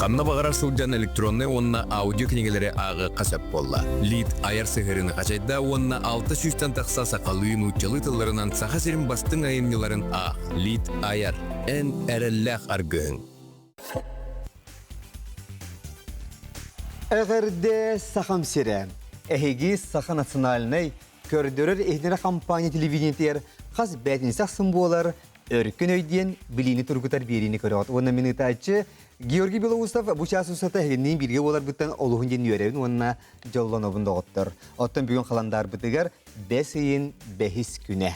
Ханна баҕарар сылдьан электроннай уонна аудио кинигэлэри ааҕыахха сөп буолла. Лид айар сыһыарыыны хачайда уонна 600-тэн тахса сахалыы, нууччалыы тылларынан Саха сирин бастыҥ айымньыларын аах. Лид айар. Эн эрэллээх аргыһыҥ. Эҕэрдэ Сахам сирэ! Эһиги Саха национальнай көрдөрөр-иһитиннэрэр компания телевидениетигэр хас бээтинсэ ахсын буолар Өркөн өй диэн билиини тургутар биэриини көрөҕүт. Уонна мин ыытааччы Георгий Белоусов бу чаас устата эһигинниин бииргэ буоларбыттан олуһун диэн үөрэбин уонна дьоллонобун доҕоттор. Оттон бүгүн халандаарбытыгар бэс ыйын бэһис күнэ.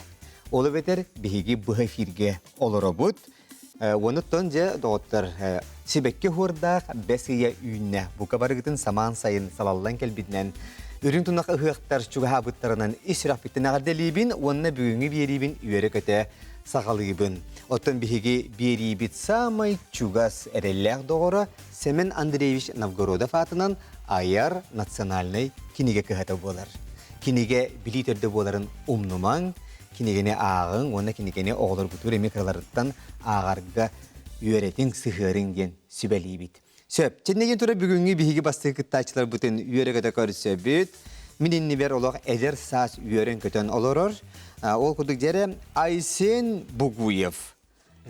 Ол эбэтэр биһиги быһа эфиргэ олоробут. Уонуттан дьэ доҕоттор сибэкки хуордаах бэс ыйа үүннэ. Бука барыгытын самаан сайын салаллан кэлбитинэн үрүҥ тунах ыһыахтар чугаһаабыттарынан ис сүрэхпиттэн эҕэрдэлиибин уонна бүгүҥҥү биэриибин үөрэ-көтө саҕалыыбын. Оттон биһиги биэриибит саамай чугас эрэллээх доҕоро Семен Андреевич Новгородов аатынан айар национальнай кинигэ кыһата буолар. Кинигэ билии төрдө буоларын умнумаҥ, кинигэни ааҕыҥ уонна кинигэни оҕолоргутугар эмиэ кыраларыттан ааҕарга үөрэтиҥ, сыһыарыҥ диэн сүбэлиибит. Сөп. Чэннэгин тура бүгүҥҥү биһиги бастакы кыттааччыларбытын үөрэ-көтө көрсөбүт. Мин иннибэр олох эдэр саас үөрэн-көтөн олорор. Ол курдук дьэрэ Айсен Бугуев,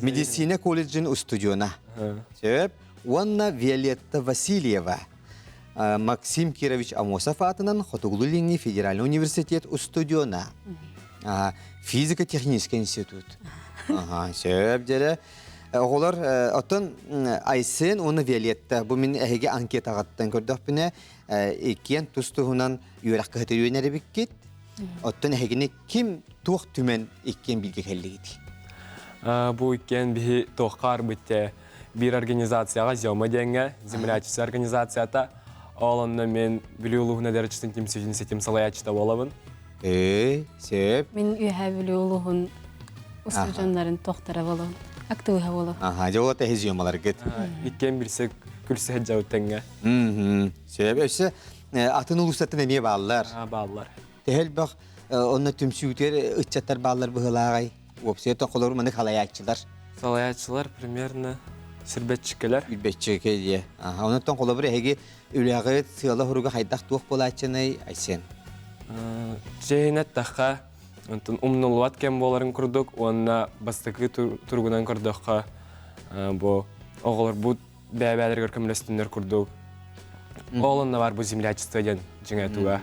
медицина колледжын устудьуона. Сөп. Уонна Виолетта Васильева, Максим Кирович Амосов аатынан Хотугулуу-Илиҥҥи федеральный университет устудьуона. Физико-технический институт. Сөп дьэрэ. Оҕолор, оттон Айсен уонна Виолетта, бу мин эһиги анкетаҕыттан көрдөхпүнэ, иккиэн тус-туһунан үөрэх кыһата үөрэнэр эбиккит. Оттон эһигини ким туох түмэн иккиэн бииргэ кэллигит? Бу иккиэн биһи туохха арбытте биир организацияҕа Зема диэҥҥэ землячество организацията. Ол онно мен Бүлүү улууһун эдэрчитин түмсүүтүн ситим салайааччыта буолабын. Ээ, сөп. Мин Үөһээ Бүлүү улууһун устудьуоннарын тохтара болон, актыбыһа боло. Аха, дьэ ол тэһи зёмаларгыт. Иккиэн билсэ күлсэ дьабыт тэҥҥэ. Сөп. Өссө атын улуустартан эмиэ бааллар. Бааллар. Төһө элбэх онно түмсүүтүгэр ыччаттар бааллар быһыылааҕай? Уопсайа тохолору маны халайааччылар. Салайааччылар примерно сүрбэтчикэлэр. Сүрбэтчикэ диэ. Аха, онтон холобур эһиги үлэҕит сыала-соруга хайдах туох буолааччыный, Айсен? Чэһин эттэххэ, онтон умнуллубат кэм буоларын курдук уонна бастакы туругунан көрдөххө, бу оҕолорбут бэйэ-бэйэлэригэр көмөлөстүннэр курдук. Ол онно бар бу землячество диэн дьиҥэ туга.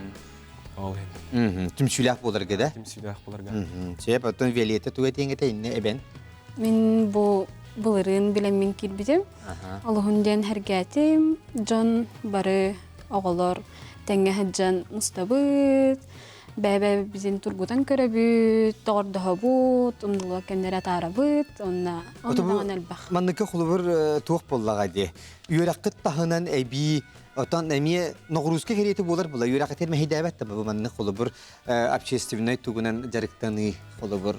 Ол иһин. Түмсүүлээх буоларга да? Түмсүүлээх буоларга. Сөп, оттон Виолетта туга этиэҥ инне эбэн? Мин бу былырыын билэммин киирбитим. Олуһун диэн сэргээтим. Дьон бары оҕолор тэҥҥэ сылдьан мустабыт, бэйэ-бэйэбитин тургутан көрөбүт, доҕордоһобут, умнуллубат кэмнэри атаарабыт, онно онно элбэх. Манныка холобур туох буоллаҕа дии. Үөрэххит таһынан эбии отон эмиэ ноҕурууска кэриэтэ буолар була үөрэххитин мэһэйдээбэт да бу маннык холобур общественнай тугунан дьарыктаныы холобур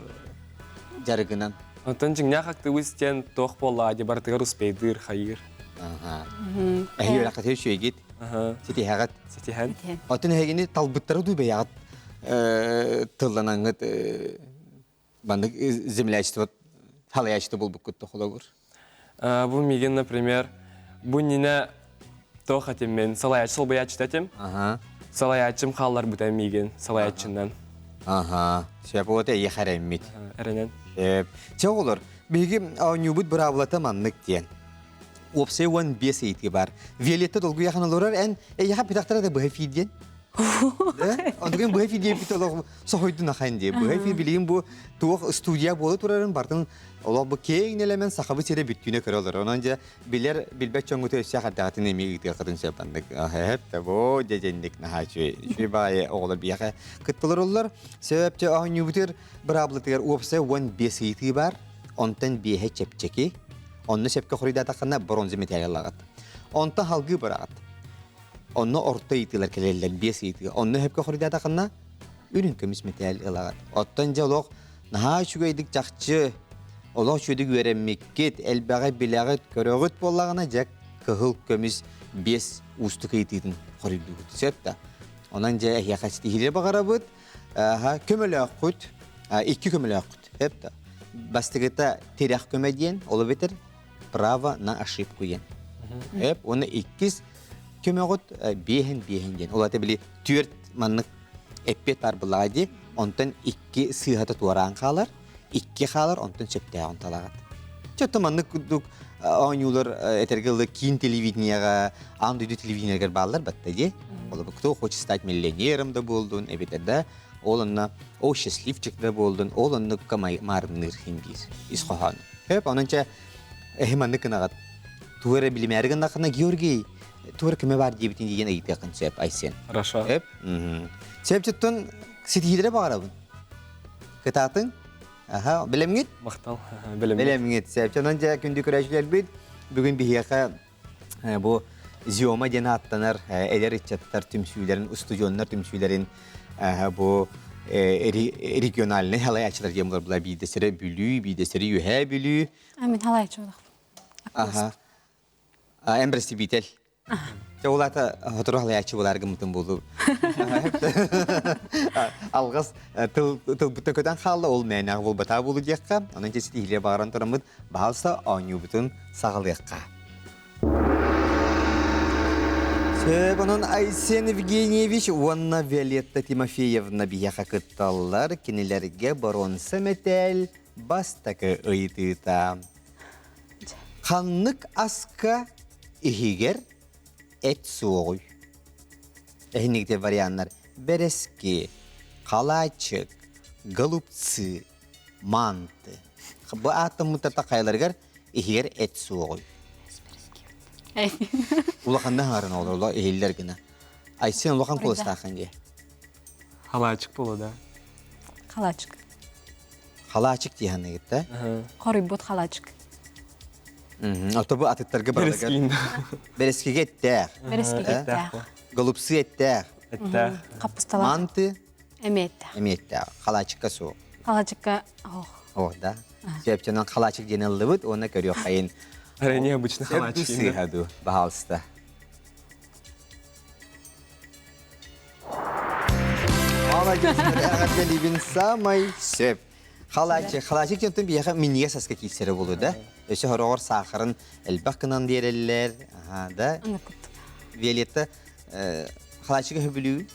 дьарыгынан. Онтон дьиҥнээх актыбыыс диэн туох буоллаҕа дии барытыгар успейдыыр, хайыыр. Эһи үөрэххитин үчүгэйгит, ситиһэҕит. Ситиһэн. Оттон эһигини талбыттара дуу бэйэҕит тылланаҥҥыт маннык землячество халайааччыта буолбуккут холобур? Бу мигин, например, бу иннинэ туох этим мен салайааччы солбуйааччыта этим. Салайааччым хаалларбыта миигин салайааччынан. Аха, сөп вот эйиэхэ эрэммит. Эрэнэн. Сөп. Чэ оҕолор, биһиги оонньуубут быраабылата маннык диэн. Уопсай 15 ыйытыы бар. Виолетта долгуйахан олорор эн эйиэхэ питахтара да быһа фид диэн. Онтугун быһа фид диэбит олох соһуйдун ахан дии. Быһа фид билигин бу туох студия буола турарын бартын олох бу киэҥ нэлэмэн сахабыт сирэ бүттүүнэ көрө олорор. Онон дьэ билэр билбэт дьоҥҥуту өссө хардаҕытын эмиэ ыытыаххытын сөп маннык. Хэп да бу дьэдьэнник наһаа үчүгэй. Үчүгэй баҕайы оҕолор биһиэхэ кыттылар Сөп чэ оонньуубутугар быраабылатыгар уопсай 15 ыйытыы баар. Онтон биэһэ чэпчэки. Онно сөпкө хоруйдаатаххына бронза медаль ылаҕыт. Онтон халгыы бараҕыт. Онно орто ыйытыылар кэлэллэр, биэс ыйытыы. Онно сөпкө хоруйдаатаххына үрүҥ көмүс мэтээл ылаҕыт. Оттон дьэ олох наһаа үчүгэйдик чахчы олох үчүгэйдик үөрэммиккит, элбэҕи билэҕит, көрөҕүт буоллаҕына дьэ кыһыл көмүс биэс уустук ыйытыытын хоруйдуугут. Сөп да? Онон дьэ эһиэхэ ситиһиилэри баҕарабыт. Көмөлөөххүт, икки көмөлөөххүт. Сөп да? Бастакыта тирэх көмө диэн, ол эбэтэр право на ошибку диэн. Эп, уонна иккис көмөҕүт биэһин биэһин диэн. Ол ата били түөрт маннык эппиэт баар буллаҕа дии. Онтон икки сыыһата туораан хаалар, икки хаалар, онтон сөптөөҕүн талаҕыт. Чөттө маннык курдук оонньуулар этэргэ дылы киин телевидениеҕа, аан дойду телевидениегэр бааллар батта дии. Ол кто хочет стать миллионером да буолдун, эбэтэр да ол онно о счастливчик да буолдун, ол оннукка маарынныыр хин биир ис хоһоон. Хөп, онон чэ эһи маннык гынаҕыт. Тугу эрэ билимээри гыннаххына Георгий тугу эрэ көмө баар диэбитин диэн ыйытыаххын сөп, Айсен. Хорошо. Сөп. Сөп ситиһиилэри баҕарабын. Кытаатыҥ. Аха, билэмҥит? Махтал. Билэмҥит. Билэмҥит. Сөп. Онон дьэ күндү көрөөччүлэрбит бүгүн биһиэхэ бу Зиома диэн ааттанар эдэр ыччаттар түмсүүлэрин, устудьуоннар түмсүүлэрин бу региональнай халайааччылар диэн буолар биирдэстэрэ Бүлүү, биирдэстэрэ Үөһээ Бүлүү. А мин халайааччы буолахпын. Аха. Эн бэрэстэбиитэл. Чэ, ол аата сотору халайааччы буолаар гыммытым буолуо. Алҕас тыл тылбыттан көтөн хаалла, ол мээнэҕэ буолбатаа буолу диэххэ. Онон дьэ ситиһиилэр баҕаран тураммыт, баһаалыста оонньуубутун саҕалыахха. Сөп, онон Айсен Евгеньевич уонна Виолетта Тимофеевна биһиэхэ кытталлар. Кинилэргэ боруонса мэтээл бастакы ыйытыыта. Ханнык аска иһигэр эт суоҕуй? Эһинигите варианнар бэрэски, халаачык, голубцы, манты. Бу ааттаммыттарта хайаларыгар иһигэр эт суоҕуй? Улаханна хаарын олорло иһиллэр гына. Айсен улахан куоластааххын дии. Халаачык буолуо да. Халаачык. Халаачык дии саныыгыт да? Хоруйбут халаачык. Ото бу атыттарга барарыгар бэрэскигэ эттээх. Бэрэскигэ эттээх. Голубцы эттээх. Эттээх. Хаппысталаах. Манты. Эмиэ эттээх. Эмиэ эттээх. Халаачыкка суох. Халаачыкка ох. О, да. Сөптөнөн халаачык диэн ыллыбыт уонна көрүөххэйин. Арени обычно халаачык. Сыыһа дуу, баһаалыста. Молодец, эҕэрдэлиибин саамай сөп. Халаачык, халаачык дьонтон биһиэхэ минньигэс аска киирсэрэ буолуо да. Өссө сороҕор саахарын элбэх гынан биэрэллэр. Аха, да. Виолетта халаачыгы сөбүлүү?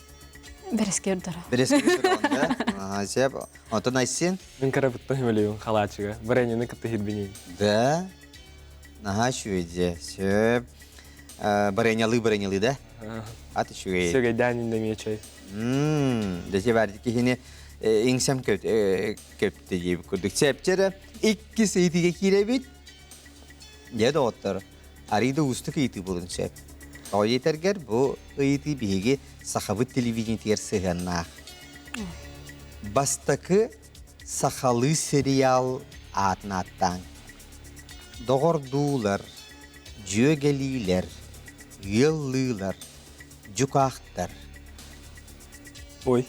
Бэрэски ордоро. Бэрэски ордоро, да. Аха, сөп. Онтон Айсен? Мин кырабыттан сөбүлүүбүн халаачыгы. Вареньены кытта иһирбинийин. Да. Наһаа үчүгэй Сөп. Барыанньалыы-барыанньалыы да? Ат үчүгэй. Сүөгэйдээн иннэ чэй. Дьэ баар киһини иҥсэм көптө диэбит курдук. Сэпчэрэ иккис ыйытыыга киирэбит. Дьэ доҕоттор, арыый да уустук ыйытыы буолун сөп. Тоҕо диэтэргэр бу ыйытыы биһиги сахабыт телевидениетигэр сыһыаннаах. Бастакы сахалыы сериал аатын ааттааҥ. Доҕордуулар, дьүөгэлиилэр, ыаллыылар, дьукаахтар. Ой.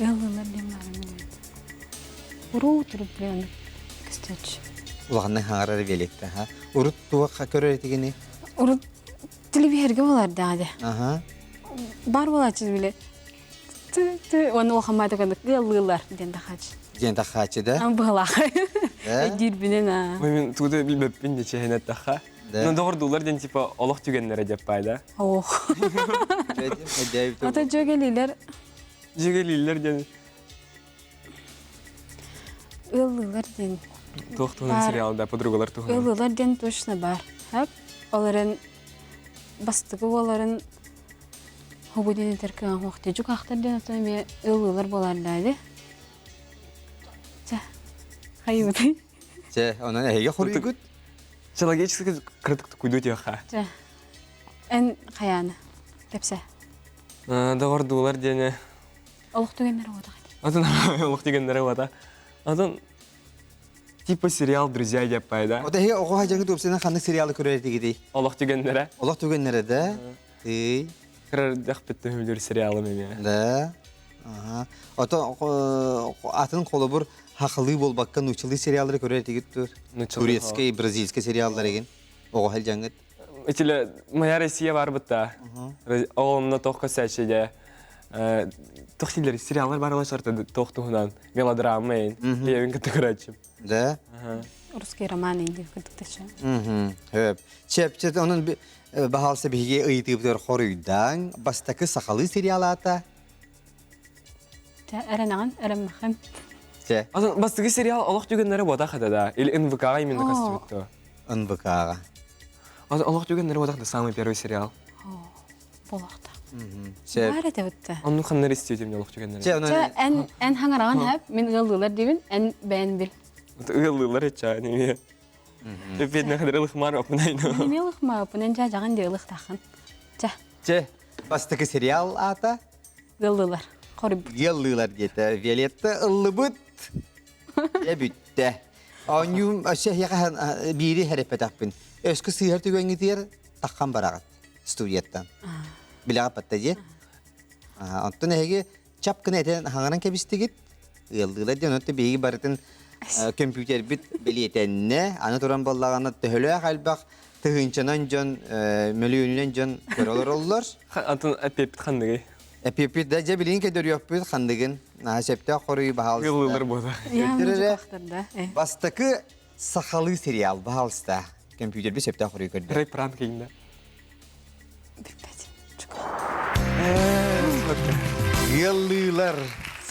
Ыаллыылар диэн баарым Уруу туруп билэн кстати. Улаханнык хаҥарар Виолетта, ха? Урут туохха көрөр этигини? Урут телевизорга болар даҕа Аха. Бар болааччы биле Уонна улахан маата ыаллыылар диэн тахааччы. Диэн тахааччы да? Быһылаах. Өйдүүрбүнэн аа. Мен тугу билбэппин де чэһин эттэххэ. Да. Ну доҕордуулар диэн типа олох түгэннэрэ деп да. Ох. Ата дьүөгэлиилэр Дьүөгэлиилэр диэн ыаллыылар диэн. Туох туһунан сериалда подругалар туһунан. Ыаллыылар диэн точно бар. Хап. Оларын бастакы буоларын Хобу диэн этэр кыаҕым суох дии. Дьукаахтар диэн оттон эмиэ ыаллыылар буолаарда ди. Чэ, хайыбытай? Чэ, онон эһиги хоруйгут? Человеческий кырдык куйду диэххэ. Чэ, эн хайааны? Кэпсэ. Доҕордуулар диэни. Олох түгэннэрэ уотах. Атын олох түгэннэрэ уота. Атын Типа сериал «Друзья» деп да? Ота эһиги оҕо хадьаҥы туупсанан ханнык сериалы көрөр этигитий? Олох түгэннэрэ. Олох түгэннэрэ да? Тый. Кырардах бүттүм сериалым эмиэ. Да. Ага. Ото атын холобур хахалыы буолбакка нууччалыы сериаллары көрөр этигит тур? Турецкий, бразильский сериаллар эгин. Оҕо халдьаҥыт. Итиле моя Россия бар бытта. Ол онно тох көсәче Тох силер сериаллар бар алашарта тох туһунан мелодрама эн. Левин кытта көрәчим. Да. Русский роман инди курдук тача. Хөп. Чэп, онон баһаалса биһиги ыйытыыбытыгар хоруйдаан, бастакы сахалыы сериалаата. Чэ, эрэнэҕин, эрэммэххин. Чэ. Атын бастакы сериал олох түгэннэрэ буотах этэ да? Или НВК-ҕа именно көстүбүт НВК-ҕа. Олох түгэннэрэ буотах да самый первый сериал. Буолуохта. Сөп. Баар этэ бутта. Онну ханнар истиэтим олох түгэннэрэ. Чэ, онон Чэ, эн эн хаҥараҕын хэп, мин ыаллыылар диибин, эн бэйэн бил. Ыаллыылар иччаан эмиэ. Бедна хадыр ылыхмар опунайно. Мин эмиэ ылыхмааппын, эн дьаадьаҕын дии ылыхтааххын. Чэ, Чэ, бастакы сериал аата ыаллыылар. Хоруйбут. Ыаллыылар диэтэ. Виолетта ыллыбыт. Дьэ бүттэ. Оонньуум өссө эһиэхэ биири хэрэппэтэхпин. Өскө сыыһар түгэҥҥитигэр таххан бараҕыт студияттан. Билэҕит батта дии. Онтон эһиги чап гына этэн хаҥаран кэбистигит. Ыаллыылар диэн онтон биһиги барытын көмпүүтэрбит бэлиэтэннэ. Аны туран буоллаҕына төһөлөөх элбэх тыһыынчанан дьон, мөлүйүөнүнэн дьон көрө олороллор. Антон эппиэппит ханныгый? Эппиэппит да дьэ билигин көдөрүөхпүт ханныгын. Наһаа сөптөөх хоруйу баһаалыста. Ыаллыылар буола. Көрдөрөрө бастакы сахалыы сериал баһаалыста. Компьютерби сөптөөх хоруйу көрдө. Рэй пранк иҥнэ. Билбэт. Ыаллыылар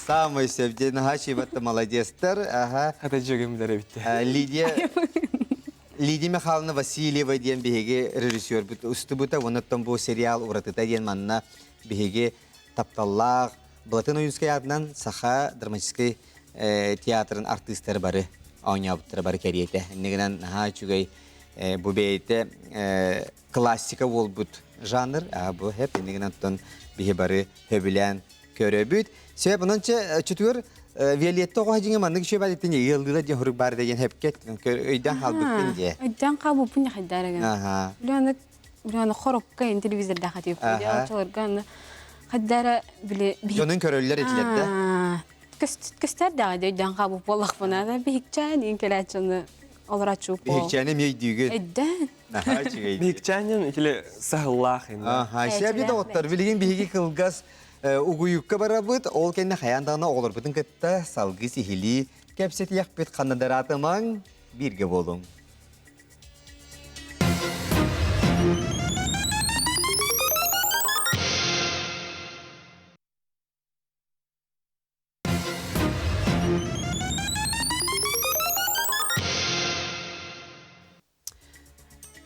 самый сөп дьэ наһаа чибатта молодецтар. Аха. Хата дьүөгүм билэр эбит. Лидия Лидия Михайловна Васильева диэн биһиги режиссербут устубута уонна бу сериал уратыта диэн манна биһиги тапталлаах Былатын Ойуунскай аатынан Саха драматическай театрын артыыстара бары оонньообуттара бары кэриэтэ. Иннигинэн наһаа үчүгэй бу бэйэтэ классика буолбут жанр. Бу хэп иннигинэн оттон биһи бары сөбүлээн көрөбүт. Сөп, онон чэ чүтүгэр Виолетта оҕо дьиҥэ маннык үчүгэй баар итини ыаллыыла диэн хорук баар диэн хэпкэ өйдөөн хаалбыппын дии. Өйдөөн хаалбыппын хайдар эгэн. Аха. Билэни билэни хоропка ин телевизорда хатыып. Аха. Очолорго хайдара били Дьонун көрөллөр этилэр да. Көстөр даҕа өйдөөн хаалбыт буоллахпына да биһикчээн иин кэлээччини олораччу Биһикчээни эмиэ өйдүүгүн. Өйдөөн. Наһаа үчүгэй. Биһикчээнин итили саһыллаах ин. Аха, сәби доҕоттор, билигин биһиги кылгас угуйукка барабыт, ол кэннэ хайаан даҕаны оҕолорбутун кытта салгыы сиһилии кэпсэтиэхпит ханнадараатымаҥ, бииргэ буолуҥ.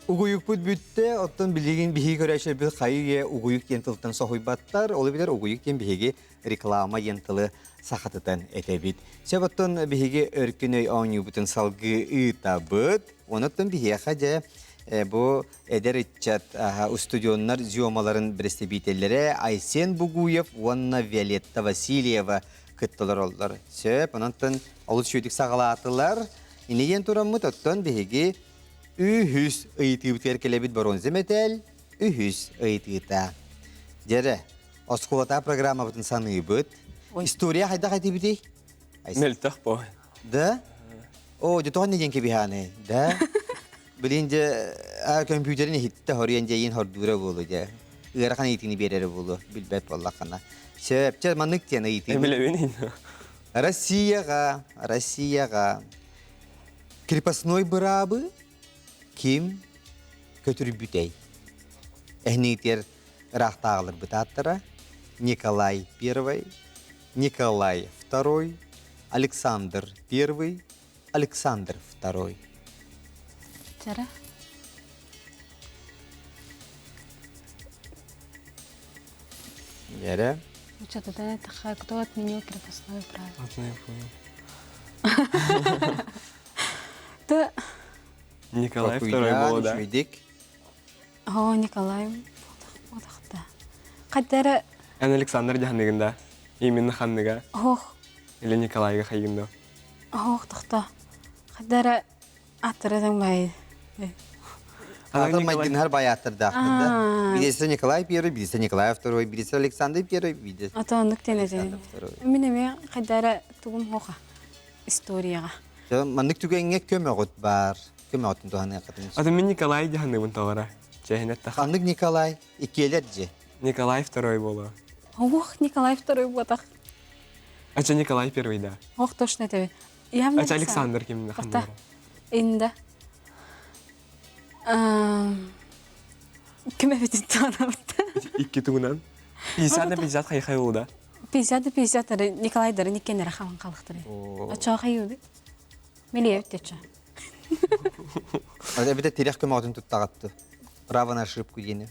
Угуйукпут бүттэ, оттон билигин биһиги көрөөччүлэрбит хайы-үйэ угуйук диэн тылтан соһуйбаттар. Ол эбэтэр угуйук диэн биһиги реклама диэн тылы сахатытан этэбит. Сөп оттон биһиги өркөн өй оонньуубутун салгыы ыытабыт. Онон биһиэхэ дьэ бу эдэр ыччат устудьуоннар зиомаларын бэрэстэбиитэллэрэ Айсен Бугуев уонна Виолетта Васильева кытталар оллор. Сөп, онон олус үчүгүйдүк саҕалаатылар. Инигиэн тураммыт оттон биһиги үһүс ыйытыыбытыгар кэлэбит боруонза мэтээл үһүс ыйытыыта. Дьэрэ, оскуолата программабытын саныыбыт. История хайдах этибитий? Мөлтөх бо. Да? О, дьэ тоҕо диэн кэбиһааны, да? Билин дьэ компьютерин иһиттэ хоруйан дьэйин хордуура буолу дьэ. Ыарахан ыйытыыны биэрэрэ буолу, билбэт буоллаххына. Сөп, чэ маннык диэн ыйытыы. Билэбин. Россияҕа, Россияҕа крепостной быраабы ким көтүрбүтэй? Эһниитер ыраахтааҕыларбыт ааттара Николай I, Николай II, Александр I, Александр II. Чара. Яра. Что-то это кто отменил крепостное право? Я понял. Да. Николай II был, да. О, Николай бодахта. Каддара Эн Александр дьаһаныгын Именно ханныга. Ох. Или Николайга хайгын Ох, тохто. Каддара аттыратың бай. Ата майгынһар баяттырдаахпын да. Бидесе Николай Первый, бидесе Николай Второй, бидесе Александр Первый, бидесе Ата оннук тенетен. Мин эме каддара тугум хоха историяга. Маннык түгэҥҥэ көмөҕүт бар. Көмөҕүтүн туһаныаххытын. Ата мин Николай дьаһаныгын тоҕора. Чэһинет таха. Ханнык Николай? Иккиэлэр же. Николай Второй боло. Ох, Николай Второй ботах. Ача Николай Первый, да. Ох, точно это. Явно Ача Александр ким Орта. Инда. Ким эбитин туонабыт. Икки тугунан. 50 на 50 хайхай да. 50 на 50 ары Николайдары никкеннere халан халыктары. Ачаа хайуды. Милиев тече. Эбите тирэх көмөтүн туттаҕатты. Право на ошибку диэни.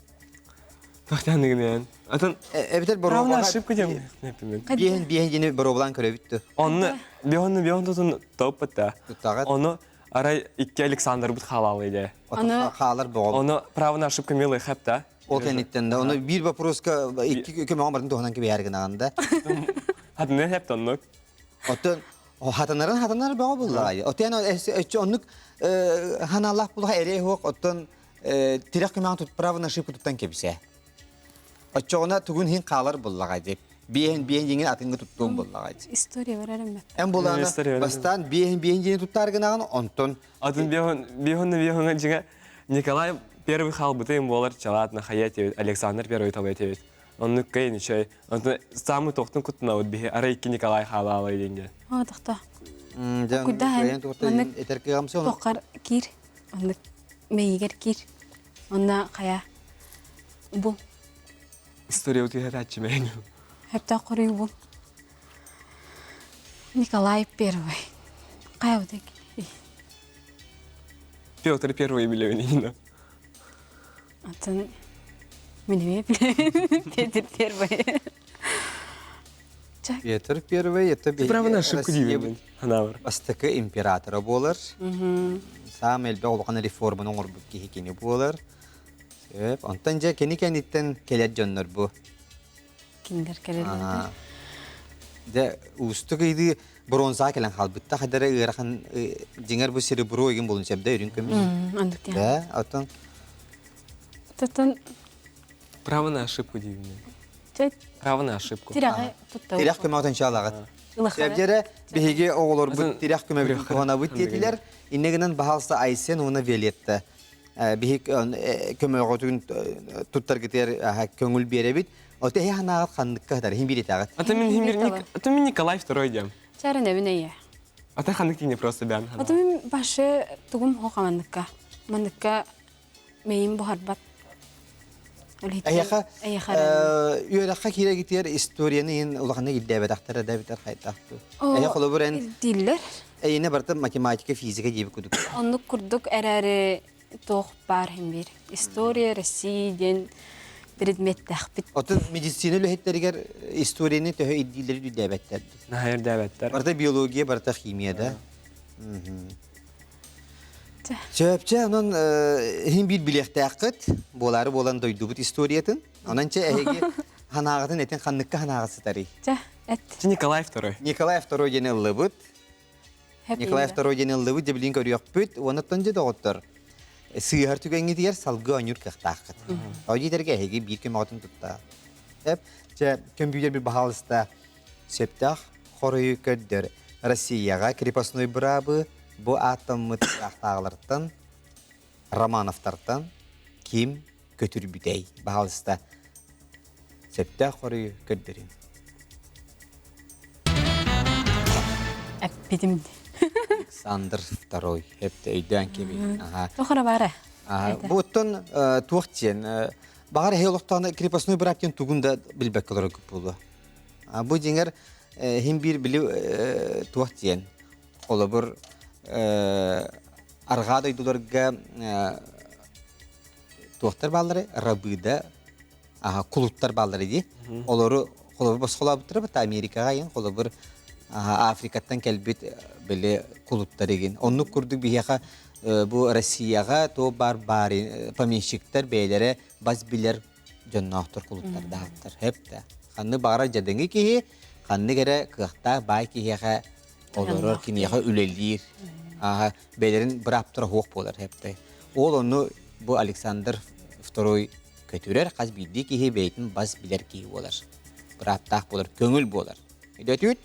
Тохтаныгын. Атын Эбитер право на ошибку диэн Биэһин биэһин диэни боруобалаан көрөбүттү. Онны биэһин биэһин тутун топпатта. Туттаҕат. Ону арай икки Александр бут хаалаалы иде. Аны хаалар боҕол. Ону право на ошибку милый хэпта. Ол кэнниттэн да ону биир вопроска икки көмөҕө барын туһунан кэбиһэр гынаҕын да. Хатыны хэп тоннук. Оттон хатанарын хатанар бөҕө буллаҕай. Оттон өччө оннук ханаллаах булаха эрэй хуох оттон тирэх көмөҕө тут право на ошибку туттан кэбисэ. Оччоҕуна тугун хин хаалар буллаҕай деп. Биэһин биэһин диҥин атыҥҥа туттуон буллаҕай. История барар эммет. Эн булаана бастаан биэһин биэһин диэни туттаар гынаҕын онтон Атын биэһин биэһин биэһин дьиҥэ Николай Первый хаалбытын буолар чалаат нахая диэбит Александр Первый талай диэбит. Оннук кыйын үчүгэй. Онтон самый тохтун куттанабыт биһи арай икки Николай хаалаалай диэнгэ. Аа тохто. Куйдаһын маннык этэр кыамсы ону тоххар киир. Оннук мэйигэр киир. Онна хайа бул. История утуйатааччы мэйин. Хөптөөх хоруйу бул. Николай Первый. Хайа бутек. Петр Первый билебин Атын мен эмиэ билэбин. Петр Первый. Петр Первый это Право на ошибку диибин. Ханаабар. Бастакы императора буолар. Саамай элбэх улахан реформаны оҥорбут киһи кини буолар. Сөп. Онтон дьэ кини кэнниттэн кэлэр дьоннор бу. Кинилэр кэлэллэр. Дьэ уустук ыйдыы бронза кэлэн хаалбытта хадара ыарахан дьиҥэр бу серебро игин булун сөбдө үрүҥ көмүс. Андык диэн. Да, оттон Оттон Право на ошибку диибин. чэ Право на ошибку. тирэҕи тутта. тирэх көмөҕөтөн чаалаҕыт. Сөбдьэрэ биһиги оҕолорбут тирэх көмөбүтүн туһанабыт диэтилэр. Инне гынан баһаалыста Айсен уонна Виолетта биһик көмөҕөтүн туттаргытыгар көҥүл биэрэбит. Оте эһи ханаҕыт ханныкка хатар хин бииритаҕыт. Ата мин хин ата мин Николай второй диэм. Чарын эбин эйе. Ата ханнык тине просто бян. Ата мин башы тугум хоқа манныкка. Манныкка мейин буһарбат. Эйэхэ үөрэххэ киирэгитигэр историяны иһин улаханнык ирдээбэтэхтэрэ да эбэтэр хайдахту. Эһэ холобур эн дииллэр. Эйине барыта математика, физика диэбит курдук. Оннук курдук эрээри туох баар иһин биир. История России диэн предметтээхпит. Отон медицина үлэһиттэригэр историяны төһө ирдииллэри үрдээбэттэр. Наһаа ирдээбэттэр. Барыта биология, барыта химия да. Сөпчэ, онон иһин биир билиэхтээххит, буолаары буолан дойдубут историятын. Онон чэ эһиги ханаағытын этин ханныкка ханааҕыт сытарый? Чэ, эт. Николай второй. Николай второй диэн ыллыбыт. Николай второй диэн ыллыбыт, дьэ билин көрүөхпүт. Уоннаттан дьэ доҕоттор, сыыһар түгэҥҥитигэр салгыы оонньуур кыахтааххыт. Ол диэтэргэ эһиги биир көмөҕүтүн тутта. Чэ, көмпүүтэр bir баһаалыста сөптөөх хоруйу көрдөр. Россияҕа крепостной быраабы бу ааттаммыт ыраахтааҕылартан Романовтартан ким көтүрбүтэй? Баһаалыста сөптөөх хоруйу көрдөрүн. Эппитим. Александр II эпте өйдөөн кеби. Тохора бара. Бу оттон туох диэн баҕар эһи олохтоон крепостной быраап диэн тугун да билбэккэ олорор буолуо. Бу дьиҥэр иһин биир били туох диэн холобур арҕаа дойдуларга туохтар бааллары рабыда кулуттар бааллар дии олору холобур босхолообуттара бата Америкаҕа иһин холобур Африкаттан кэлбит били кулуттар игин оннук курдук биһиэхэ бу Россияҕа то бар баар помещиктар бэйэлэрэ бас билэр дьонноохтор кулуттардаахтар хэп да ханнык баҕарар дьадаҥы киһи ханнык эрэ кыахтаах баай киһиэхэ олорор киниэхэ үлэлиир ааһа бэйэлэрин бырааптара суох буолар хэптэй ол ону бу Александр второй көтүрэр хас биирдии киһи бэйэтин бас билэр киһи буолар бырааптаах буолар көҥүл буолар өйдөтүгүт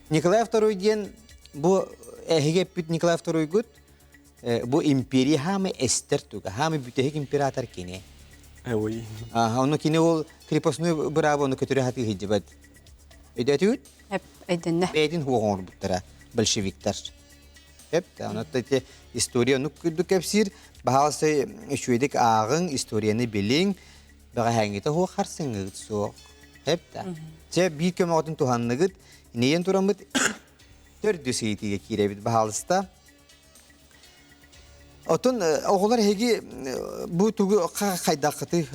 Николай второй диэн бу эһиги эппит Николай второйгут бу империя хаамы эстер туга хаамы бүтэһик император кини Ой. Ону кини ол крепостной бырааба ону көтүрэ хатыы сылдьыбат. Өйдөтүгүт? Өйдөннө. Бэйэтин хуоҕун оҥорбуттара большевиктар. Эп, онон ити история оннук курдук кэпсиир. Баһаалыста үчүгэйдик ааҕыҥ, историяны билиҥ. Бэҕэһээҥҥитэ суох харсыҥҥыгыт суох. Эп да. Чэ, биир көмөҕүтүн туһанныгыт. Инийэн тураммыт төрдүс ыйытыыга киирэбит баһаалыста. Отон оҕолор эһиги бу тугу хайдаххытый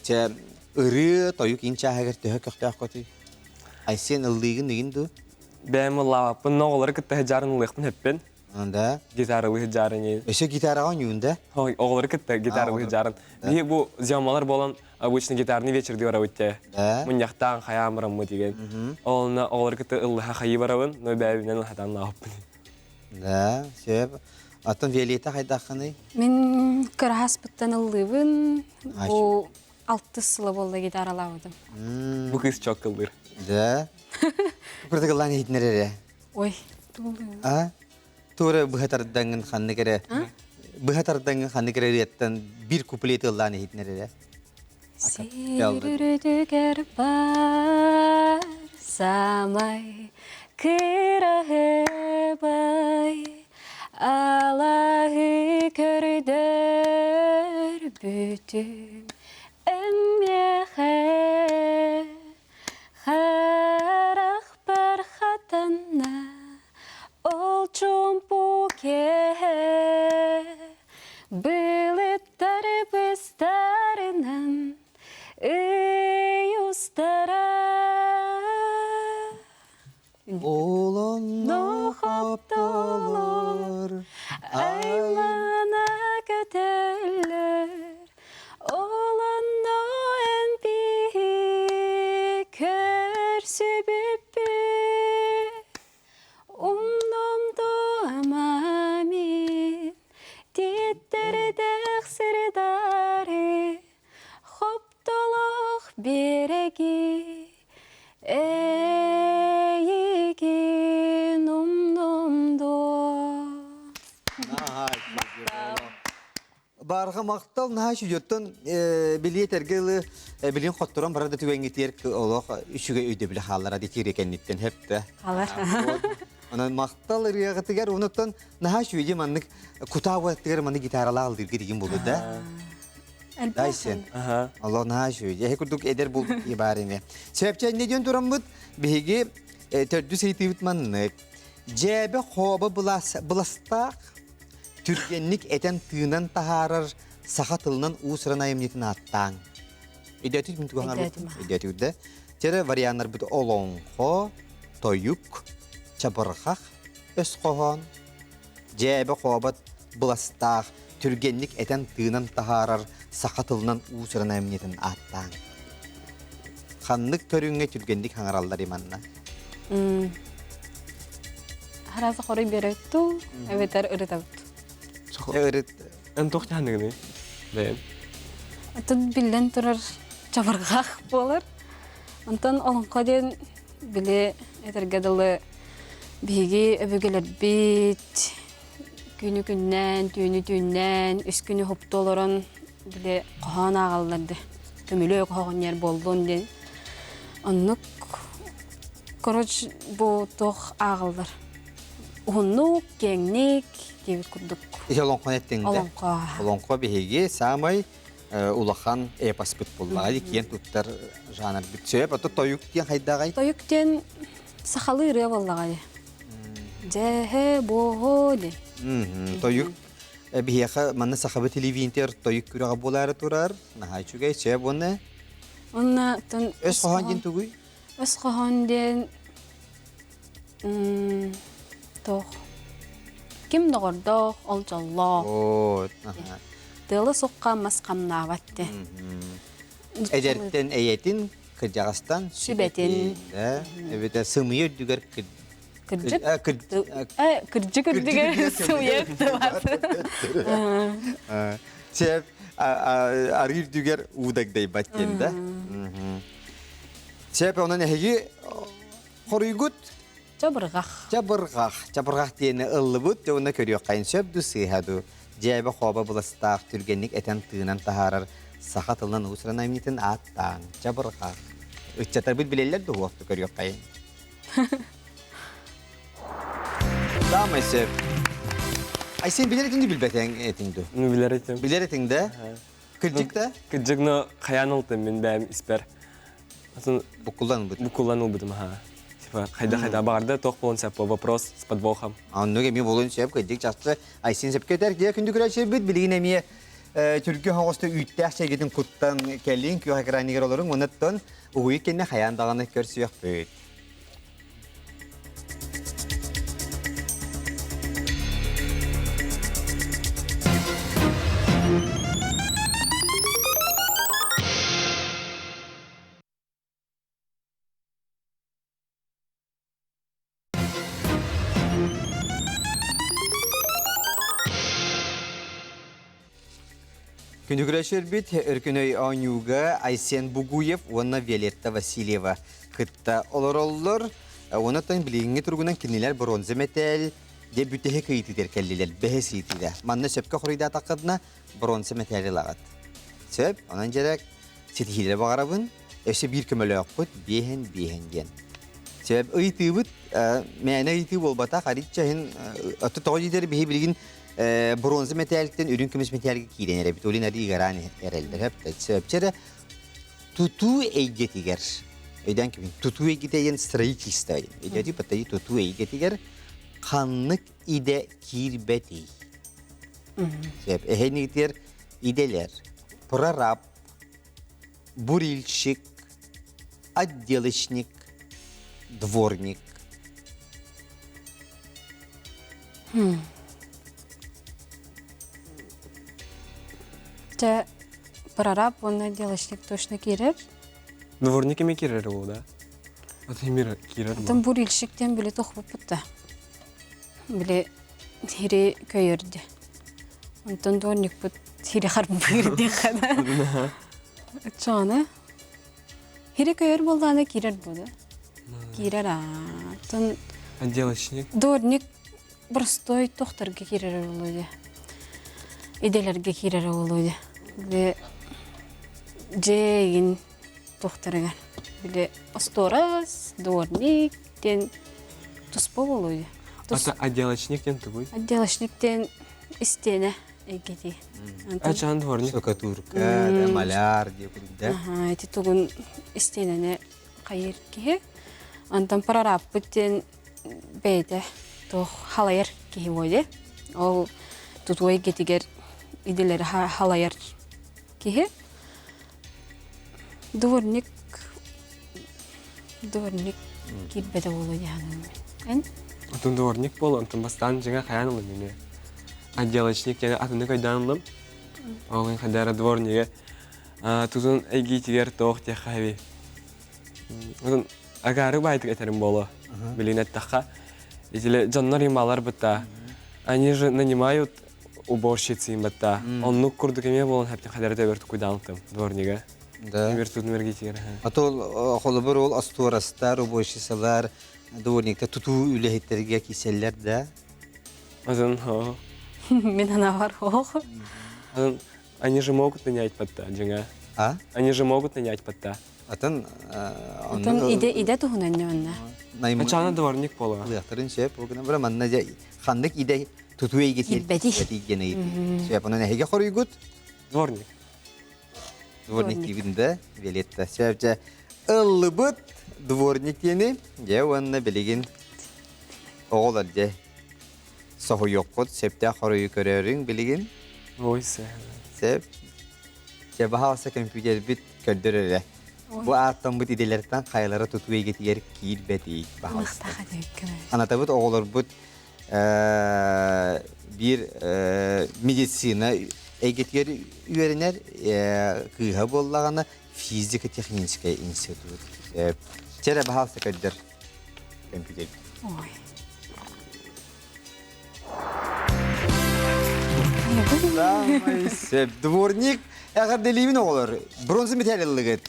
чэ ырыа тойук ин чааһыгар төһө көхтөөххүтүй? Айсен ыллыыгын ыгын дуу? Бэйэм ыллаабаппын, но оҕолору кытта сыдьаарын ылыахпын сөппүн. Да. Гитаралыы сыдьаарын. Өссө гитараҕа оонньуун да? Оҕолору кытта гитаралыы сыдьаарын. Биһи бу зямалар буолан обычно гитарный вечер диye барабыт те. Мунньахтаан хайаан бараммыт деген. Олонна оҕолору кытта ыллаха хайыы барабын, но бэйэбинэн ылхатан лааппын. Да, сөп. Оттон Виолетта хайдаххыный? Мин кыраһаспыттан ыллыыбын. Бу алтыс сыла буолла гитаралаабытым. Бу кыыс чок ыллыыр. Да. Курдук ыллаан иһитинэр эрэ. Ой, А? Туора быһа тардаҥын ханнык эрэ быһа тардаҥын ханнык эрэ ырыаттан биир куплет ыллаан иһитинэр эрэ. Сир бар самай кыраһыбай Алаһы көрдөр бүтүн эмиэхэ Харахпар хатанна ол чуумпу киэһэ Былыттар быстарынан ый устара Олонно хоптолор айлана көтөллөр Олонно эн биһи көрсүбүппүт Умнум дуомамин Тиэттердэх сирдари Хоптолох биэрэги Эйигин умнум дуо Барҕа махтал наһаа үчүгэйттэн билиэ этэргэ ылы билин хотторон барар да түгэҥҥитигэр олох үчүгэй өйдөбүлү хааллара дитири кэнниттэн хөптө. Халар. Онон махтал ырыаҕытыгар онуттан наһаа үчүгэй маннык кутаа уоттыгар маннык гитаралаах ылдыырга дигин буолу да. Дайсен. Олох наһаа үчүгэй. Эһи курдук эдэр булбут баар ини. Сөпчэ инне диэн тураммыт биһиги төрдүс ыйытыыбыт маннык. Дьээбэ хооба быластаах Түргэнник этэн-тыынан таһаарар саха тылынан уус-уран айымньытын ааттааҥ. Өйдөөтүт мин тугу Өйдөөтүм. Өйдөөтүгүт да. Тере варианнарбыт олоҥхо, тойук, чабырҕах, өс хоһоон, дьээбэ хообот быластаах, түргэнник этэн-тыынан таһаарар саха тылынан уус-уран айымньытын ааттааҥ. Ханнык көрүҥҥэ түргэнник хаҥараллар манна? Харааса хоруй биэрэрту, эбэтэр ырытабыт. Ырыт. Эн туох дьаһаныгыный? Бэйэм. Тут биллэн турар чабырҕах буолар. Онтон олоҥхо диэн били этэргэ дылы биһиги өбүгэлэрбит күнү күннээн, түүнү түүннээн, үс күнү хопту олорон били хоһоон ааҕаллар да көмүлүөк оһоҕунньар буоллун диэн оннук короче бу туох ааҕаллар уһуннук киэҥник диэбит курдук Ити олоҥхону эттиҥ да олоҥхо олоҥхо биһиги саамай улахан эпоспыт буллаҕа киэн туттар жанрбыт сөп ото тойук диэн хайдаҕай тойук диэн сахалыы ырыа буоллаҕа дии дьэһэ буоһо диэн тойук Биһиэхэ манна сахабыт телевидениетигэр тойук күрэҕэ буолаары турар. Наһаа үчүгэй, сөп уонна Уонна тон өс хоһоон диэн тугуй? Өс хоһоон диэн туох ким доҕордоох, ол дьоллоох. Оо, аха. Тыала суохха мас хамнаабат диэн. Эдэртэн эйэтин, кырдьаҕастан сүбэтин. Эбэтэр сымыйа үрдүгэр Кырдьык кырдьык үрдүгэр сымыйа өттүбат. Чеп арыы үрдүгэр уу дагдайбат диэн да. Чеп онон эһиги хоруйгут Чабырҕах. Чабырҕах. Чабырҕах диэни ыллыбыт, дьэ уонна көрүөххэйин сөп ду сыыһа ду. Дьээбэ хооба быластаах түргэнник этэн тыынан таһаарар саха тылынан уус-уран айымньытын ааттаан чабырҕах. Ыччаттарбыт билэллэр дуо уохту көрүөххэйин. Самый сөп. Ай сен билер этиң билбетең этиң ду. Ну билер этим. Билер этиң да? Кырдьык да? Кырдьык, но хайаан ылтым мин бэйэм испэр. Атын Буккуллан ылбыт. Буккуллан ылбытым, аха. Типа, хайда-хайда баҕарда туох буолуон сөп вопрос с подвохом. Оннук эмиэ буолуон сөп, кырдьык чахчы Айсен сөпкө этэр. Дьэ, күндү көрөөччүлэрбит, билигин эмиэ түргө оҕосто үүттээх чэйгитин куттан кэлин күөх экраныгар олоруҥ, оннуттан уһуйук кэннэ хайаан даҕаны көрсүөхпүт. Күнүгүрөшөрбүт Өркүнөй оонньууга Айсен Бугуев уонна Виолетта Васильева кытта олороллор. Онон билиҥҥи туругунан кинилэр бронза мэтээл дьэ бүтэһик ыйытыытыгар кэллилэр, бэһис ыйытыыга. Манна сөпкө хоруйдаатаххытына бронза мэтээли ылаҕыт. Сөп, онон дьэрэ ситиһиилэри баҕарабын. Өссө биир көмөлөөхпүт биэһэн биэһэн диэн. Сөп, ыйытыыбыт мээнэ ыйытыы буолбатах, аричча иһин отто тоҕо диэтэр биһи билигин бронза мэтээлтэн үрүҥ көмүс мэтээлгэ киирэн эрэбит. Олин ари ыгараан эрэллэр. Сөп, чэрэ тутуу эйгэтигэр өйдөөн кэбиһин тутуу эйгэтэ диэн строительство диэн. Өйдөөтү патайы тутуу эйгэтигэр ханнык идэ киирбэтий? Сөп, эһэнигитигэр идэлэр прораб, бурильщик, отделочник, дворник. Чэ, прораб уонна отделочник точно киирэр. Дворник эми киирэр ол да? Аты мир киирэр. Атын бурильщиктен били тохпуппут да. Били хири көйөрдө. Онтон дворникпут хири харбыыр диэххэ Чоны хири көйөр буоллаҕына киирэр буолу. Киирэр аа. Отделочник. Дворник простой тохторго киирэр буолуо Идэлэргэ киирэр буолуо Били дьиэ тохторугар. Били остуорас, дворник диэн туспа буолуо Ата отделочник диэн тугуй? Отделочник диэн истиэнэ эйгэтии. Ачаан дворник. Штукатурка, да, маляр диye да. Аха, ити тугун истиэнэни хайыр киһи. Антон прорабпыт диэн бэйэтэ туох халайар киһи буолуо. Ол тутуу эйгэтигэр идэлэри халайар киһи. Дворник дворник киирбэтэ буолуо дии Эн? Атын дворник буол, онтон бастаан дьиҥэ хайаан ылым эмиэ. Отделочник диэн атыннык өйдөөн ыллым. Ол хайдара дворнига тутун эйгиитигэр туох диэххэ эбий. Атын агаары баайтык этэрим буолуо. Билин эттэххэ, итиле дьоннор ималар бытта. Они же нанимают уборщицы им бытта. Оннук курдук эмиэ буолан хэптин хадара төбөр тукуйдаантым дворнига. Да. Вертутун мергитигэр. А то холобур ол остуорастар, уборщицалар, дворниктар тутуу үлэһиттэргэ киселлер да. Атын хо. Мин анавар ох. Атын они же могут нанять подта, дьиҥэ. А? Они же могут нанять подта. Атын Атын иде иде туһунан ньонна. Ачаана дворник буола. Лыахтарын сөп, ол гынан баран манна дьэ ханнык идэ тутуу эйгэтигэр Киирбэтий. диэн ыйытыы. Сөп, онон эһиги хоруйгут Дворник. Дворник диибин да, Виолетта. Сөп, дьэ ыллыбыт дворник диэни, дьэ уонна билигин оҕолор дьэ соһуйуоххут, сөптөөх хоруйу көрөөрүҥ билигин. Ой, сэ. Сөп. Дьэ, баһаалыста көмпүүтэрбит көрдөр эрэ. Бу ааттаммыт идэлэртэн хайалара тутуу эйгэтигэр киирбэтий, баһаалыста. Анатабыт оҕолорбут биир медицина эйгэтигэр үөрэнэр кыыһа буоллаҕына физико-техническэй институт. Чэ эрэ, баһаалыста көрдөр көмпүүтэрбит. Ой. Сөп. Дворник эҕэрдэлиибин оҕолор. Бронза медаль ыллыгыт.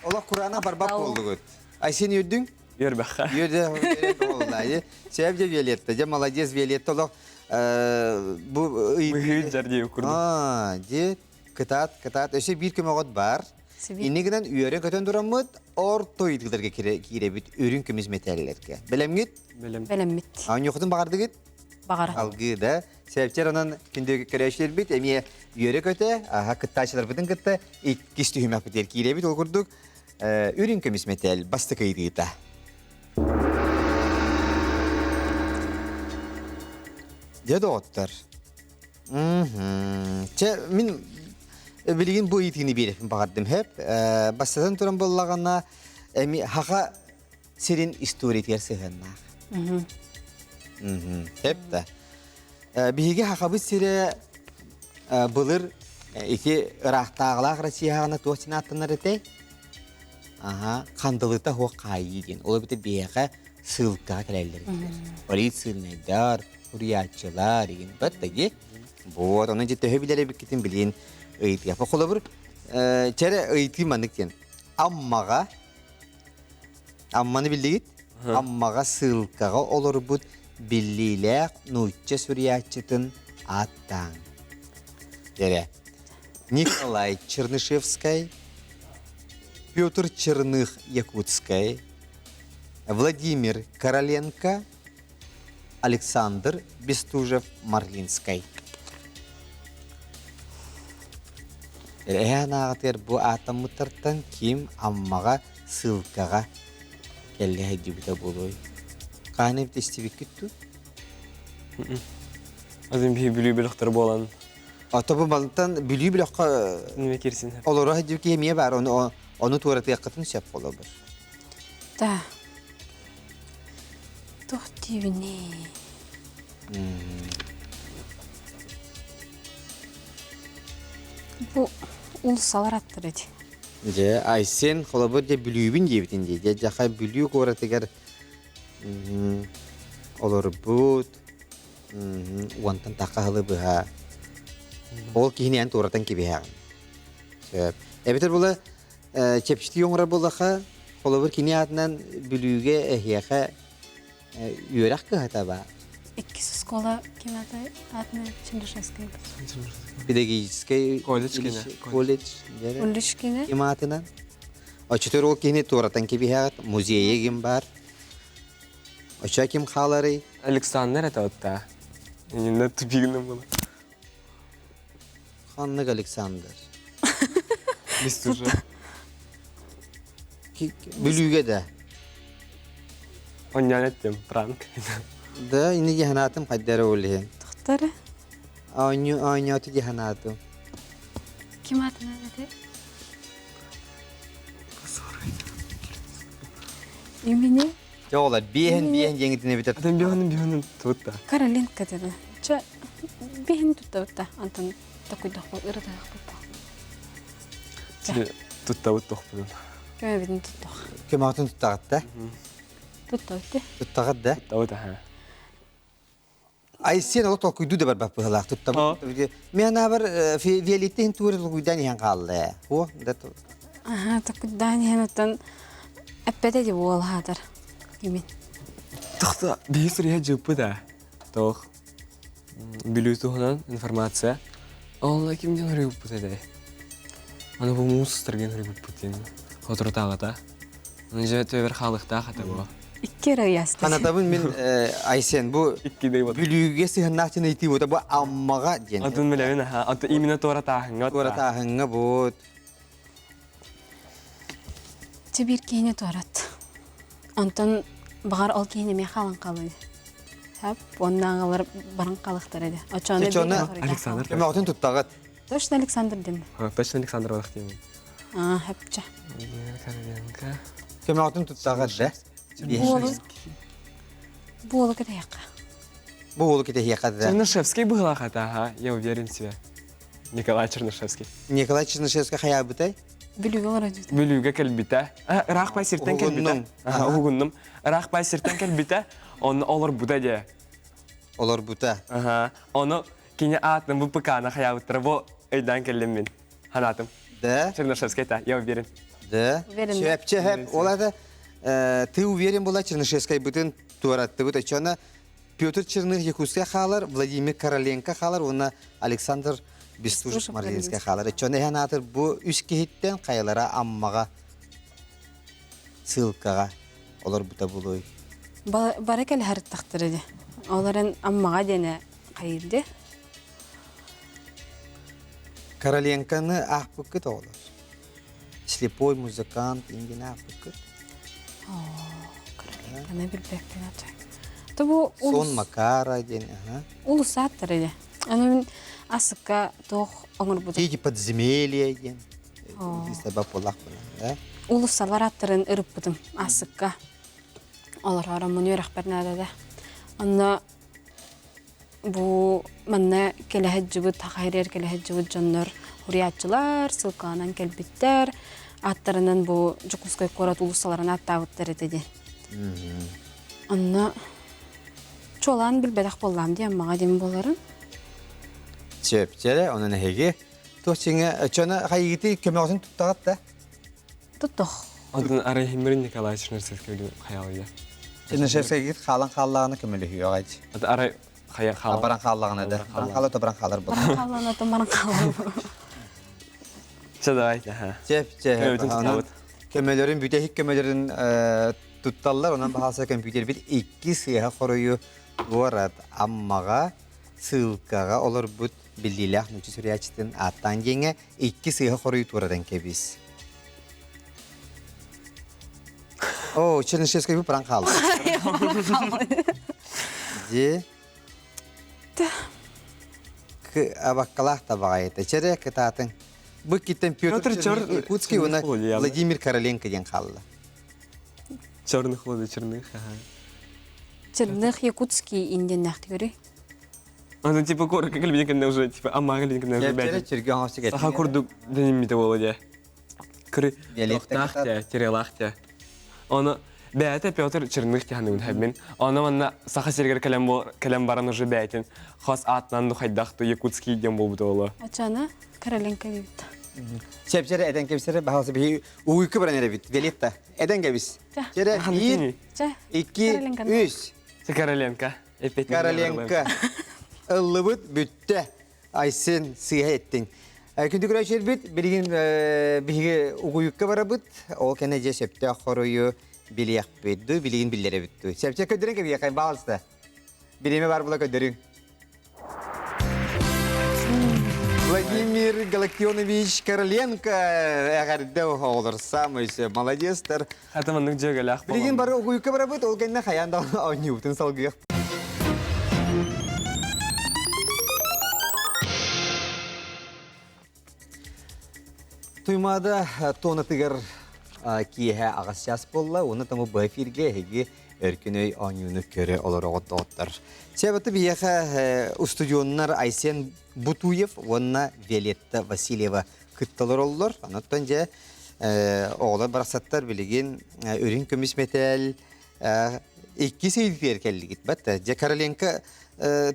Олох кураанах барбат буоллугут. Айсен үөрдүҥ? Үөрбэххэ. Үөрдэ буолла. Сөп дьэ Виолетта. Дьэ молодец Виолетта олох бу Быһыы дьэр курдук. Аа, дьэ кытаат, кытаат. Өссө биир көмөҕөт бар. Инни гынан үөрэн-көтөн тураммыт орто ыйытыыларга киирэбит үрүҥ көмүс мэтээллэргэ. Бэлэмҥит? Бэлэм. Бэлэммит. Оонньуоххутун баҕардыгыт? Баҕара. Алгыы да. Сэпчэр онон күндү көрөөччүлэрбит эмиэ үөрэ-көтө, аха кыттааччыларбытын кытта иккис түһүмэхпитигэр киирэбит. Ол курдук үрүҥ көмүс мэтээл бастакы ыйытыыта. Дьэ доҕоттор. Чэ, мин билигин бу ыйытыыны биэрэппин баҕардым хөп. Бастатан туран буоллаҕына, эми хаха сирин историятыгар сыһыаннаах. Хөп да. Биһиги хахабыт сирэ былыр ити ыраахтааҕылаах Россияҕына туох син ааттанар этэй? Аха, хандылыта хуох хаайыы диэн. Ол эбэтэр биһиэхэ ссылкаҕа кэлэллэр этилэр. Полицейнайдар, суруйааччылар игин баттаги. Вот, ону дьэ төһө билэр эбиккитин билин ыйытыахпа. Холобур, чэрэ ыйытыы маннык диэн. Аммаҕа Амманы биллигит? Аммаҕа ссылкаҕа олорбут биллиилээх нуучча суруйааччытын ааттааҥ. Дэрэ. Николай Чернышевскай, Петр Черных Якутскай, Владимир Короленко, Александр Бестужев-Марлинскай. Эһээн ааҕатыгар бу ааттаммыттартан ким Аммаҕа ссылкаҕа кэллэ сылдьыбыта буолуой? Хаһан эбит истибиккит дуу? Атын биһи Бүлүү бөлөхтөрө буолан. Ото бу мантан Бүлүү бөлөххө Неме кирсин. олоро сылдьыбыт киһи эмиэ баар, ону ону туоратыаххытын сөп холобур. Да. Туох диибиний? Бу уулуссалар аттара ити. Дьэ, Айсен холобур дьэ Бүлүүбүн диэбитин дии. Дьэ, дьаха Бүлүү куоратыгар олорбут уонтан тахха сылы быһа ол киһини эн туоратан кэбиһэҕин. Сөп. Эбэтэр була чэпчэтии оҥорор буоллахха, холобур кини аатынан Бүлүүгэ эһиэхэ үөрэх кыһата баар. Иккис оскуола ким аата аатынан Чернышевскай. Педагогическай колледж кине. Колледж. Колледж кине. Ким аатынан? Оччотугар ол киһини туоратан кэбиһэҕит, музейа ким баар? Оччо ким хааларый? Александр это вот та. Инна тупигна была. Ханнык Александр? Бестужев. Бүлүүгэ да. Онньоон эттим, пранк. Да, ини дьаһанаатым хайдара ол иһин. Тохтары. Оонньуу оонньооту дьаһанаатым. Ким аатынан этэй? Имени? Дьэ, биэһин биэһин диэҥитин эбитэ. Атын биэһин биэһин тутта. Каролинка деді. Чэ, биэһин туттабыт Антон такуйдахпыт, ырытаахпыт. Туттабыт тохпутун. Көмөбүтүн туттох. Көмөҕүтүн туттаҕыт да? Туттабыт Туттаҕыт да? Туттабыт аха. Айсен олох толкуйдуу да барбат быһылаах туттабыт. Мен анаабар Виолетта иһин тугу толкуйдаан иһэн хаалла. О, да Аха, толкуйдаан иһэн оттон эппэтэ ди буолаатар. Кимин? Тохто, биһи суруйа дьыппыт а. Тоох. Бүлүү туһунан информация. Ол ким диэн суруйбуппут этэй? Аны бу муус устарген суруйбуппут диэн. Хоторутааҕыта. Аны дьэ төбөр хаалыктаах этэ бу. Икки эрэ ыйаста. Ханатабын мин Айсен бу Бүлүүгэ сыһыннаах диэн ыйытыы бута бу Аммаҕа диэн. Атын билэбин аха. Аты именно туоратааһыҥҥа. Туоратааһыҥҥа бу. Чэ биир киһини туорат. Онтон баҕар ол киһини эмиэ хаалан хаалыа. Хап, уоннааҕылар баран хаалыахтара этэ. Оччону Александр. Көмөҕүтүн туттаҕыт. Точно Александр диэн. Точно Александр Балах диэн. Аа, хапча. Көмөҕүтүн туттаҕыт да? Буолу. Буолу кэтэһиэххэ. Бу уолу кэтэһиэххэ да. Чернышевский быһылаах этэ, аха, я уверен в себе. Николай Чернышевский. Николай Чернышевский хайаабытай? Бүлүүгэ олорор дьүтэ. Бүлүүгэ кэлбитэ. Ыраах бай сиртэн кэлбитэ. Уһугуннум. Ыраах бай сиртэн кэлбитэ. Онно олорбута дьэ. Олорбута. Аха. Ону кини аатын бу ПК-на хайаабыттара бу өйдөөн кэллим мин. Ханаатым. Да. Чернышевский это, я уверен. Да. Уверен. Сөпче хэп. Ол это ты уверен была Чернышевскай бытын туораттыбыт. Очона Петр Черных Якутскай хаалар, Владимир Короленко хаалар уонна Александр Бестужев Марлинскай хаалар. Оччону эһэн аатыр бу үс киһиттэн хайалара Аммаҕа ссылкаҕа олорбута булуй. Бары кэлэһэр тахтар ди. Олорон Аммаҕа диэни хайыырды. Короленконы аахпыккыт оҕолор. Слепой музыкант ингин аахпыккыт. Короленконы билбэппин ата. Тобу Сон Макара диэн, аха. Улусааттар иде. Аны мин асыкка туох оҥорбутум. Дети подземелья диэн. Саба буоллахпына, да? Улуссалар аттарын ырыппытым асыкка. Олорор муну үөрэхпэр наада да. Онно бу манна кэлэ сылдьыбыт, саха сиригэр кэлэ сылдьыбыт дьоннор суруйааччылар, ссылкаланан кэлбиттэр. Ааттарынан бу Дьокуускай куорат уулуссаларын ааттаабыттар этэ диэн. Онно чуолаан билбэтэх буоллаам дии, Аммаҕа диэн буоларын. Сөп, онон эһиги туох чиҥэ чона хайыгыты көмөҕүтүн туттаҕыт да? Туттох. Онтон арай Химмирин Николаевич Чернышевскайга хайалыйа. Чернышевскайгыт хаалан хааллаҕына көмөлөһүөҕэ. Арай хайа хаалан. Баран хааллаҕына да. Баран хаала то баран хаалар буолар. Баран хааллаҕына то баран хаалар. Чэ давайте. Чэ, чэ. Көмөлөрүн бүтэһик көмөлөрүн тутталлар. Онон баһаалса компьютербит икки сыыһа хоруйу туорат Аммаҕа ссылкаҕа олорбут биллиилээх нуучча суруйааччытын ааттаан диэҥҥэ икки сыыһа хоруйу туоратан кэбис. О, Чернышевскай баран хаалла. Дьи. Абаккалаах табаҕайыта. Чэрэ кытаатыҥ. Бу киттен Петр Якутский уонна Владимир Короленко диэн хаалла. Черных воды черных, ага. Черных Якутский индиэннээхтигэрий? Аны типа коротко кэлбитин кэннэ уже типа амма кэлбитин кэннэ уже бэйэтин саха курдук дэниммитэ буола дьэ. Кыры тохтаах дьэ, тирелаах дьэ. Оны бэйэтэ Петр Черных тиһаныгын хэбмин. Оны манна саха сиригэр кэлэн кэлэн баран уже бэйэтин хос аатынан духайдах ту Якутский диэн буолбут оҕоло. Ачана Короленко диэбит. Сепсере эден кэбисере баһалса биһи уйку баран эрэбит. Виолетта, эден кэбис. Чере биир, икки, үс. Короленко. Короленко. Ыллыбыт бүттэ. Айсен сыыһа эттиҥ. Күндү көрөөччүлэрбит, билигин биһиги угуйукка барабыт. Ол кэннэ дьэ сөптөөх хоруйу билиэхпит дуу, билигин биллэрэбит дуу. Сөпчө көрдөрөн кэбиэхэй, баалыста. Бириэмэ бар була көрдөрүҥ. Владимир Галактионович Короленко эҕэрдэ оҕолор самый молодецтар. Хата маннык дьүөгэлээх Билигин бары угуйукка барабыт, ол кэннэ хайаан да оонньуубутун салгыах. Туймаада туонатыгар киэһэ аҕыс чаас буолла, уонна тому бу эфиргэ эһиги өркүн өй оонньууну көрө олороҕут доҕоттор. Себаты биһиэхэ устудьуоннар Айсен Бутуев уонна Виолетта Васильева кытта олороллор. Онон дьэ оҕолор барахсаттар билигин үрүҥ көмүс мэтээл иккис ыйытыгар кэллигит бат. Дьэ Короленко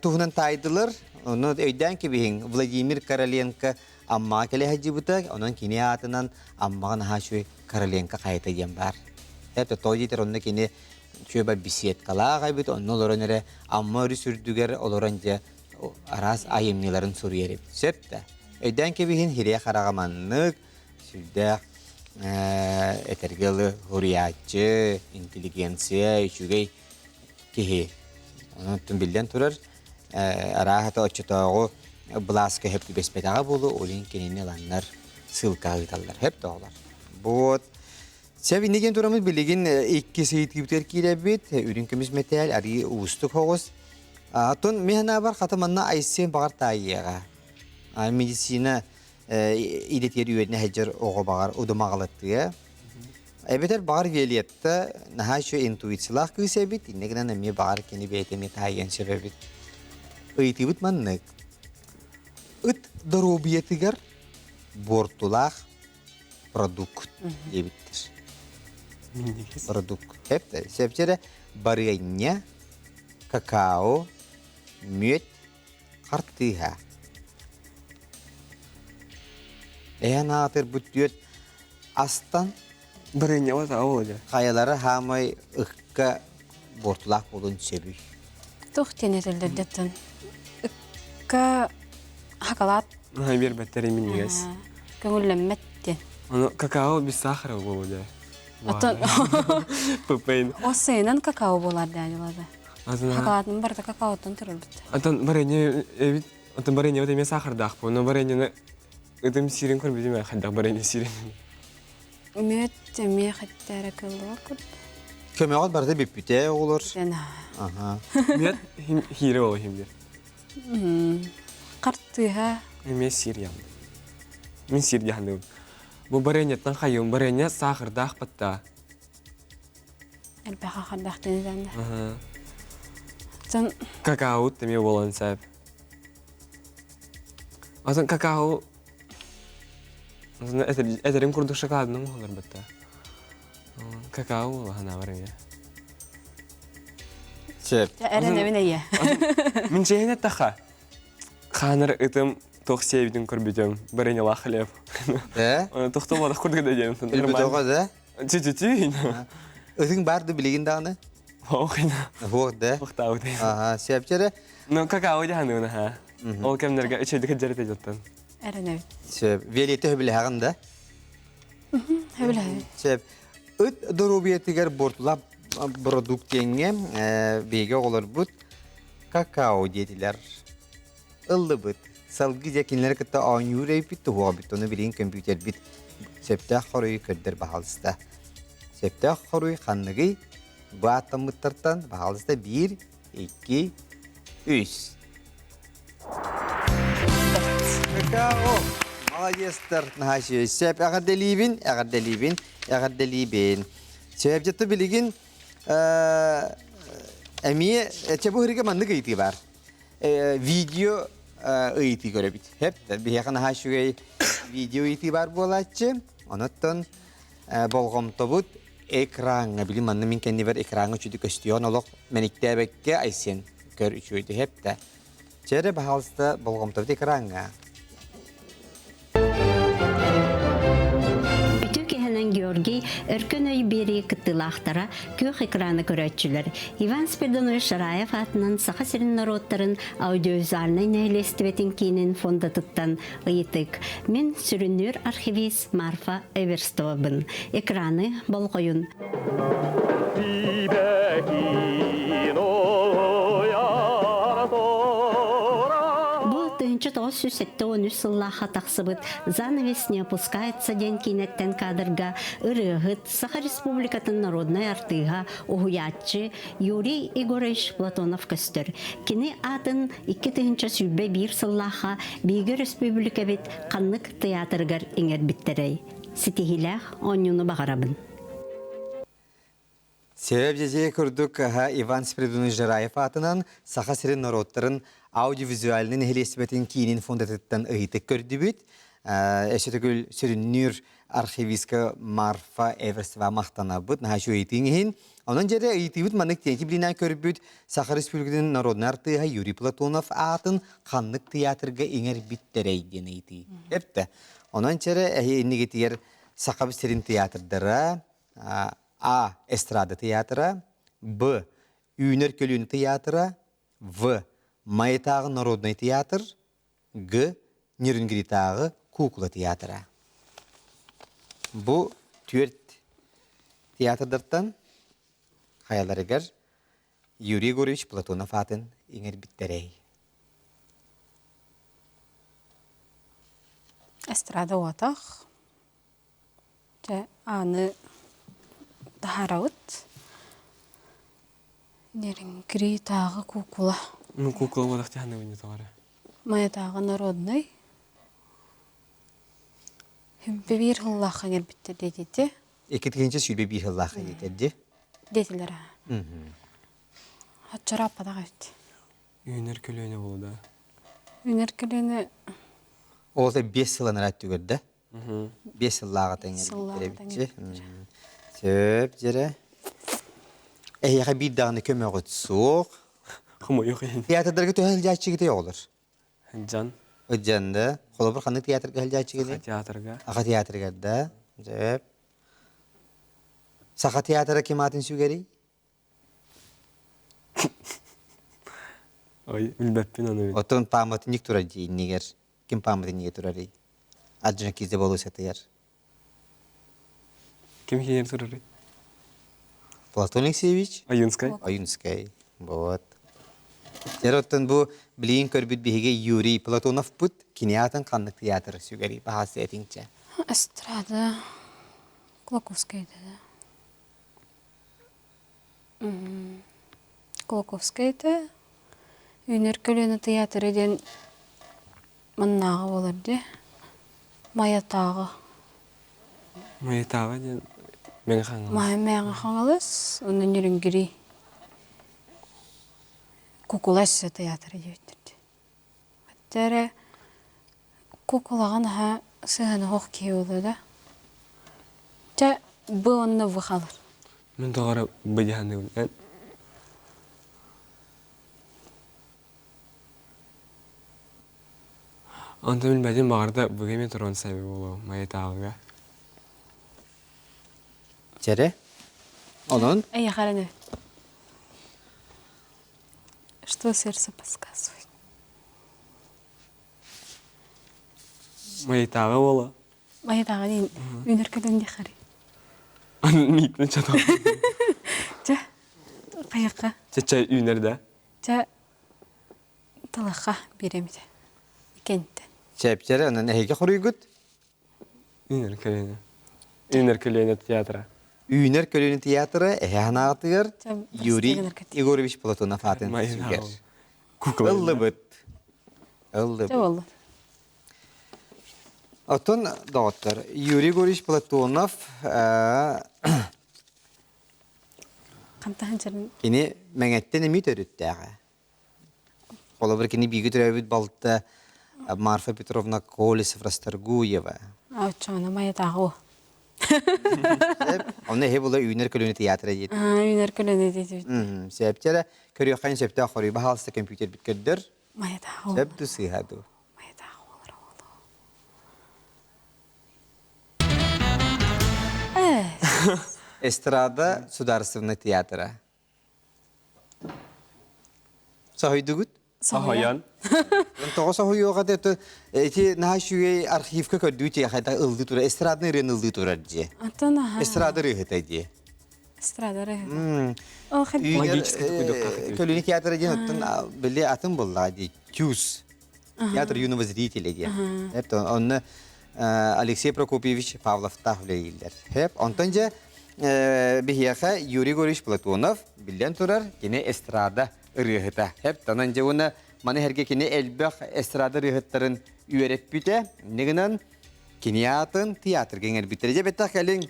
туһунан таайдылар. Ону өйдөөн кэбиһиҥ Владимир Короленко Аммаҕа кэлэ сылдьыбыта. Онон кини аатынан Аммаҕа наһаа үчүгэй Короленко хайата диэн баар. Это то диэтэр онно кини үчүгэй беседкалаах эбит. Онно олорон эрэ Амма өрүс үрдүгэр олорон дьэ араас айымньыларын суруйар эбит. Сөп да. Өйдөөн кэбиһин хириэ хараҕа маннык сүрдээх этэргэ дылы суруйааччы, интеллигенция, үчүгэй киһи. Онон биллэн турар, арааһата оччотооҕу былааска сөп түбэспэтэҕэ буолуо, ол иһин кинини ыланнар ссылкаҕа ыыталлар. Сөп да оҕолор. Вот. Сөп инники диэн тураммыт билигин иккис ыйытыыбытыгар киирэбит. Үрүҥ көмүс мэтээл арыы уустук соҕус. Оттон мин санаабар хата манна Айсен баҕар таайыаҕа. Медицина идэтигэр үөрэнэ сылдьар оҕо баҕар удумаҕалатыа. Эбэтэр баҕар Виолетта наһаа үчүгэй интуициялаах кыыс эбит, инньэ гынан эмиэ баҕар кини бэйэтэ эмиэ таайыан сөп эбит. Ыйытыыбыт маннык. Ыт доруобуйатыгар буортулаах продукт диэбиттэр. Продукт. Сөп барыанньа, какао, мүөт, хартыыһа. Эһэн аатырбыт түөрт астан Барыанньа ол хайалара хаамай ыкка буортулаах буолуон сөбүй? Туох диэн этэллэр деттен ыкка хакалаат Наһаа биэрбэттэр минньигэс. Көҥүллэммэт диэн. Ону какао без сахара буолуо дии. Оттон Ппн. Осыйынан какао буолар даа дьылада. Шоколадын барыта какаоттан турарбыт. Антон варенье эбит, антон варенье эмиэ сахардаах но вареньены ытым сиирин көрбүтүм ээ хайдах варенье сиирин. Мүөт эмиэ хэттээрэ кыллыбат курдук. Көмөҕөт барыта бүппүтэ оҕолор. Аха. Мүөт хиирэ ол иһин бир. Хартыыһа. Эмиэ сиир ям. Мин сиир дьаһаныым. Бу вареньеттан хайыым, варенье сахардаах батта. Элбэх ахардаах диэн да. Сон Какао эмиэ буолан сөп. Атын какао этерим курдук шоколадынан оҥоһуллар батта. Какао буолла бар эмиэ. Сөп. Эрэнэбин эйэ. Мин чэйин эттэххэ хаанар ытым туох сиэбитин көрбүтүм барынялаах хлеб. Э? Тохто буолах курдук да диэн. Өлбөтөҕө да? Чү-чү-чү. Ытыҥ бар да билигин даҕаны? Ох, Ох да. Охтаабыт. Аха, сөп Ну, какао дьаһаныгын аха. Ол кэмнэргэ үчүгэй дьарыта дьоттон. Эрэнэбит. Сөп. Виолетта хөбүлэһэҕин да? Хөбүлэһэбин. Сөп. Ыт доруобуйатыгар буортулаах продукт диэҥҥэ биһиги оҕолорбут какао диэтилэр. Ыллыбыт. Салгыы дьэ кинилэри кытта оонньуур эбиппит, туһуоҕа Ону билигин көмпүүтэрбит сөптөөх хоруйу көрдөр баһаалыста. Сөптөөх хоруй ханныгый? Бу ааттаммыттартан баһаалыста биир, икки, үс. Какао! Молодецтар, наһаа үчүгэй. Сөп, эҕэрдэлиибин, эҕэрдэлиибин, эҕэрдэлиибин. Сөп, дьэ билигин эмиэ чэ бу ыһырга маннык ыйытыы баар. Видео ыйытыы көрөбүт. Хэп, биһиэхэ наһаа үчүгэй видео ыйытыы баар буолааччы. Онуттан болҕомтобут экраҥҥа, били манна мин кэннибэр экраҥҥа үчүгэй көстүөҕүн олох мэниктээбэккэ Айсен көр үчүгэй хэп да. Чэ эрэ, баһаалыста болҕомтобут экраҥҥа. Үтүө киһинэн Георгий Өркөн өй биэрии кыттыылаахтара, күөх экраны көрөөччүлэр Иван Спиридонович Шараев аатынан Саха сирин норуоттарын аудиовизуальнай нэһилиэстибэтин киинин фондатыттан ыйытык. Мин сүрүннүүр архивист Марфа Эверстовабын. Экраны болҕойун. Бу 1973 сыллаахха тахсыбыт «Занавес не опускается» диэн киинэттэн кадрга ырыаһыт, Саха Республикатын народнай артыыһа, уһуйааччы Юрий Егорович Платонов көстөр. Кини аатын 2021 сыллаахха биһиги өрөспүүбүлүкэбит ханнык тыйаатырыгар иҥэрбиттэрэй? Ситиһиилээх оонньууну баҕарабын. Сөп дьэдьэ курдук Иван Спиридонович Жараев аатынан Саха сирин норуоттарын аудиовизуальнай нэһилиэстибэтин киинин фондатыттан ыйытык көрдүбүт. Өссө төгүл сүрүннүүр архивистка Марфа Эверстова махтанабыт. Наһаа үчүгэй ыйытыыҥ иһин. Онон дьэрэ ыйытыыбыт маннык тиэнки билинэн көрбүт Саха Республикатын народнай артыыһа Юрий Платонов аатын ханнык тыйаатырга иҥэрбиттэрэй диэн ыйытыы. Эптэ. Онон чэрэ эһи иннигитигэр Саха сирин тыйаатырдара А. Эстрада тыйаатыра Б. Үүнэр көлүөнэ тыйаатыра В. Майатааҕы народнай тыйаатыр Г. Нерюнгритааҕы куукула тыйаатыра. Бу түөрт театрдартан хайаларыгар Юрий Егорович Платонов аатын иҥэрбиттэрэй? Эстрада уотах. Дьэ, ааны таһаарабыт. Нерюнгри тааҕы куукула. Ну, куукула буолах тиһаныбын тоҕо Майатааҕы народнай. Биир сыллаахха кэлбиттэр диэтити. 2021 сыллаахха диэтэрди. Диэтилэр аа. Оччоро аппатах эбит. Үүнэр көлүөнэ буолда. Үүнэр көлүөнэ Ол 5 сыл анараа өттүгэр да? 5 сыллааҕы тэҥэр эбитчи. Сөп дьэрэ. Эһиэхэ биир даҕаны көмөҕүт суох. Хомойуох иһин. Театрдарга төһө сылдьааччыгытый оҕолор? Дьан. Ыдьан да. Холобур ханнык театрга сылдьааччыгытый? Саха театрга. Аха театрыгар да. Сөп. Саха театра ким аатын сүгэрий? Ой, билбэппин ону. Оттон пааматынньык турар дии иннигэр. Ким пааматынньыга турарый? Орджоникидзе болуосатыгар. Ким киһи турарый? Платон Алексеевич? Ойунскай. Ойунскай. Вот. Дьэр оттон бу билигин көрбүт биһиги Юрий Платоновпут кини аатын ханнык театр сүгэри баһаас этиҥчэ? Эстрада Кулаковская да. Кулаковская да Үүнэр көлүөнэ тыйаатыра диэн маннааҕы буолар дии. Майатааҕы. Майатааҕы диэн Мэҥэ Хаҥалас. Майа Мэҥэ Хаҥалас уонна Ньүрүҥгүрүй. Кукула өссө тыйаатыра диэбиттэр дии. Хатта эрэ кукулаҕа наһаа сыһыана суох киһи буолуо да. Чэ, Б уонна В хаалар. Мин тоҕо эрэ Б дии саныыбын. Эн Онтон билбэтим баҕарда быга эмиэ туруон сэбэ буолуо Майатааҕыга. Чэрэ. Онон? Эйиэхэ эрэнэбин. Что сердце подсказывает? Майатааҕы буолуо. Майатааҕы диин үүнэр кэлэн диэххэрий. Миитин чатал. Чэ, хайыахха? Чэ, чэ, үүнэр да? Чэ, талахха биэремите. Иккиэнтэн. Чэпчэрэ, онон эһиги хоруйгут? Үүнэр көлүөнэ. Үүнэр көлүөнэ театра. Үүнэр көлүөнэ театра эһэ ханаатыгар Юрий Егорович Платонов аатын сүгэр. Ыллыбыт. Ыллыбыт. Чэ Оттон, доҕоттор, Юрий Егорович Платонов Хантан сылдьарын кини Мэҥэттэн эмиэ төрүттээҕэ. Холобур, кини бииргэ төрөөбүт балта Марфа Петровна Колесова-Расторгуева. Оччоҕуна Майатааҕы уу. Онно эһи була үүнэр көлүөнэ театра диэт. Үүнэр көлүөнэ диэтибит. Сөп эрэ көрүөххэ сөптөөх хоруй баһаалыста компьютербит көрдөр. Майатааҕы Сөп ду сыыһа дуу. Майатааҕы буолар оҕолоо. Эстрада судаарыстыбаннай театра. Соһуйдугут? Соһуйан. Тоҕо соһуйуоҕа да ити наһаа үчүгэй архивка көрдүү тиэхэ ыллыы турар эстрадный ырыаны ыллыы турар дьиэ. Антон аха. Эстрада ырыаһыта дьиэ. Эстрада ырыаһыта. Логически куйдуктаах. Көлүнэ театра диэн оттон били атын буоллаҕа дии. Тюз. Театр юного зрителя диэн. Эп онно Алексей Прокопьевич Павловтаах үлэлииллэр. Хеп онтон дьэ биһиэхэ Юрий Егорович Платонов биллэн турар кини эстрада ырыаһыта. Хеп танан дьэ уонна маны сэргэ кини элбэх эстрада ырыаһыттарын үөрэппитэ. Инньэ гынан кини аатын театрга иҥэрбиттэрэ. Дьэ бэттэх кэлиҥ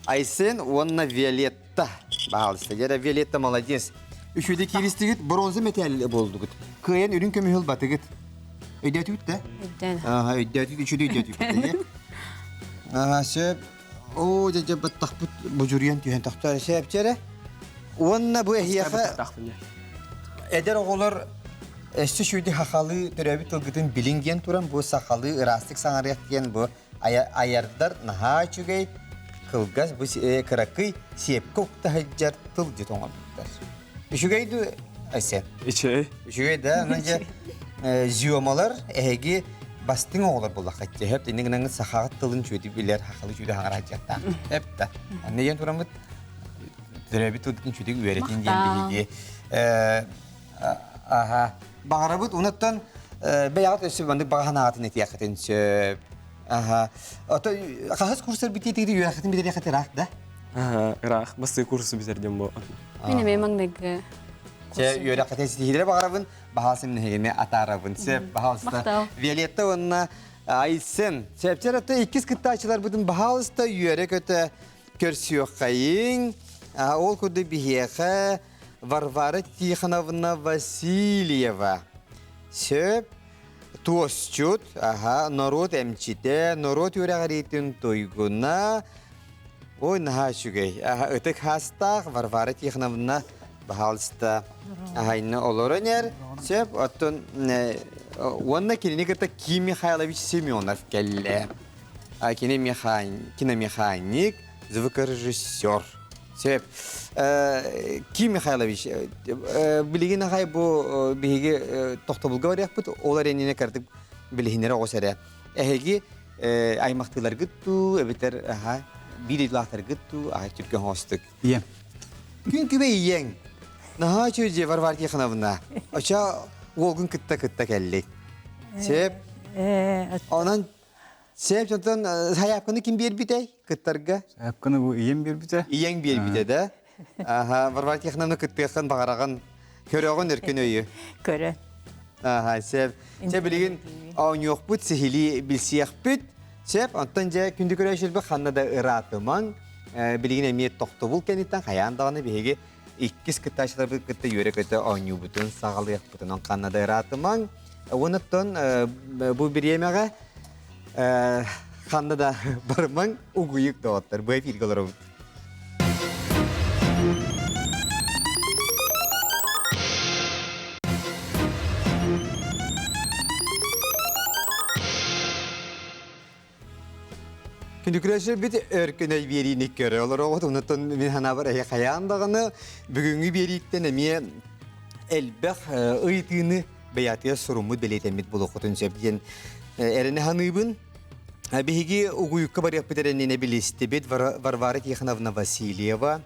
Айсен уонна Виолетта. Баһаалыста. Дьэ Виолетта молодец. Үчүгэй кииристигит, бронза мэтээл буолдугут. Кыайан үрүҥ көмүһү ылбатыгыт. Өйдөөтүгүт да? Өйдөөн. Ааха, өйдөөтүгүт, үчүгэй өйдөөтүгүт. Ааха, сөп. Оо, дьэ, дьэ, баттахпыт будьуруйан түһэн тохтоо. Сөп, Уонна бу эһиэхэ эдэр оҕолор өссө үчүгэй хахалыы төрөөбүт тылгытын билиҥ диэн туран бу сахалыы ыраастык саҥарыах диэн бу айардар наһаа үчүгэй, кылгас бу кыракый сиэпкэ укта сылдьар тылдьыт оҥорбуттар. Үчүгэй дуу, Айсен? Үчүгэй. Үчүгэй да, онон дьэ зиомалар эһиги бастыҥ оҕолор буоллаххыт. Эһэп инник гынан сахаҕыт тылын үчүгэйдик билэр, хахалы үчүгэй хаҥарааччыахтаах. Эп да. Анна диэн тураммыт төрөөбүт тылбытын үчүгэй үөрэтин диэн биһиги аха баҕарабыт унаттан бэйэҕит өссө маннык баҕа санаатын этиэххитин сөп аха ото хаһыс курсар бүтиэтигит үөрэххитин бүтэриэххит ыраах да Аха, ыраах бастыы курсу бүтэрдим бу. Мин эмиэ маҥнайгы Чэ, үөрэххитин ситиһиилэри баҕарабын, баһаалысым нэһигини атаарабын. Сөп, баһаалыста. Виолетта уонна Айсен. Сөпчер ата иккис кыттааччыларбытын баһаалыста үөрэ-көтө көрсүөххэйиҥ. Ол курдук биһиэхэ Варвара Тихоновна Васильева. Сөп. Туосчут, аха, норуот эмчитэ, норуот үөрэҕириитин туйгуна. Ой, наһаа үчүгэй. Аха, ытык хаастаах Варвара Тихоновна, баһаалыста, аһайны олорон эр. Сөп, оттон уонна кинини кытта Ким Михайлович Семенов кэллэ. Кини киномеханик, звукорежиссер. Сөп. Ким Михайлович, билигин ахай бу биһиги тохтобулга барыахпыт, ол эрэнинэ кырдык билиһиннэрэ оҕус эрэ. Эһиги аймахтыыларгыт дуу, эбэтэр аха биир дойдулаахтаргыт дуу, аха түргэн хоостук. Ийэм. Күн күбэй ийэҥ. Наһаа үчүгэй дьиэ Варвара Тихоновна. Оча уолгун кытта кытта кэллик. Сеп. Онон Сеп онтон сайаапканы ким биэрбитэй кыттарга? Сайаапканы бу ийэм биэрбитэ. Ийэҥ биэрбитэ да? Аха, Варвара Тихоновна кыттыаххын баҕараҕын. Көрөҕүн өркөн өйү. Көрө. Аха, сеп. Чэ билигин оонньуохпут, сиһилии билсиэхпит. Сеп, онтон дьэ күндү көрөөччүлэрбит ханна да ыраатымаҥ. Билигин эмиэ тохтобул кэнниттэн хайаан даҕаны биһиги иккис кыттааччыларбыт кытта үөрэ-көтө оонньуубутун саҕалыахпытын он ханна да ыраатымаҥ. Уонуттан бу бириэмэҕэ ханна да барымаҥ угуйук доҕоттор. Бу эфиргэ олоробут. Күндүкүрээччилэрбит өркөнөй биэриини көрө олороҕут. Онтон мин санаабар эһи хайаан даҕаны бүгүҥҥү биэрииттэн эмиэ элбэх ыйытыыны бэйэтигэр суруммут бэлиэтэммит буолуоххутун сөп диэн эрэнэ саныыбын. Биһиги угуйукка барыахпыт эрэннинэ билистибит Варвара Тихоновна Васильева,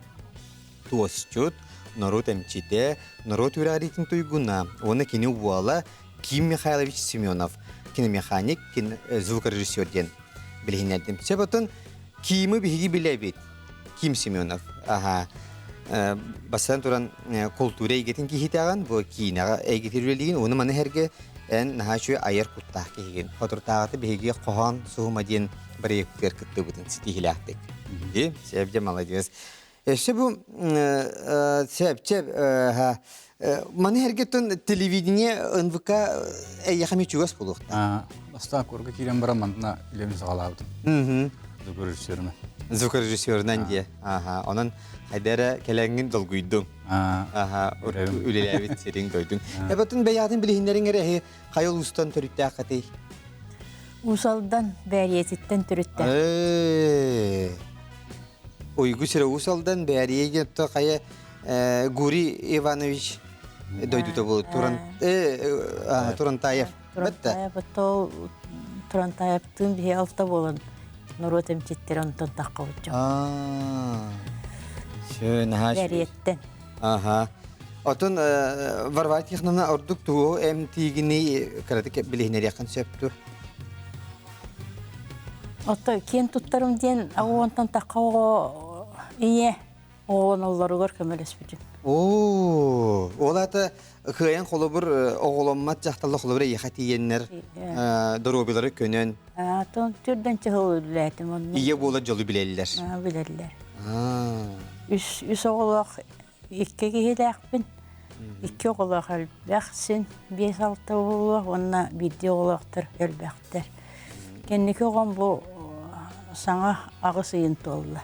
туосчут, норуот эмчитэ, норуот үөрэҕириитин туйгуна уонна кини уола Ким Михайлович Семенов, киномеханик, звукорежиссер диэн билиһиннэрдим. Сөп отон Кимы биһиги билэбит. Ким Семенов. Аха. Бастан туран култуура эйгэтин киһитэҕин, бу киинэҕэ эйгэтин үлэлиигин, уну маны сэргэ эн наһаа үчүгэй айар куттаах киһигин. Хотуртааҕыта биһиги хоһоон суһума диэн проектыгар кыттыбытын ситиһилээхтик. Ди, сеп молодец. Өссө бу сеп маны сэргэ телевидение НВК эйиэхэ эмиэ чугас буолуохтаах. Бастаан курга киирэн баран манна үлэбин саҕалаабытым. Звукорежиссерынан. Звукорежиссерынан диэ. Аха, онон хайда эрэ кэлэҥҥин долгуйдуҥ. Аха, үлэлээбит сириҥ дойдуҥ. Эбэтин бэйэҕитин билиһиннэриҥ эрэ эһи хайа улуустан төрүттээххитий? Уус Алдан Бээрийэтиттэн төрүттээх. Уйгу сирэ Уус Алдан Бээрийэ хайа Гурий Иванович дойдута буолу Туран Турантаев. Турантаев то Турантаевтыын биһи алта буолан норуот эмчиттэрэ онтон таххабыт дьон. Бэриэттэн. Аха. Отон Варвара Тихоновна ордук тугу эмтиигини кыратык билиһинэриэххин сөп дуо? Отто киэн туттарым диэн оҕонтон тахха оҕо ийэ оҕоноллоругар көмөлөспүтүм. Оо, ол аата кыайан холобур оҕоломмат дьахталла холобур эйиэхэ тиийэннэр доруобуйалары көнөн. Тон түрдэн чыһыл үлэлээтим онно. Ийэ буолар дьолу билэллэр. Билэллэр. Үс үс оҕолоох икки киһилээхпин. Икки оҕолоох элбэх син биэс-алта буолуо уонна биирдии оҕолоохтор элбэхтэр. Кэнники оҕом бу саҥа аҕыс ыйын туолла.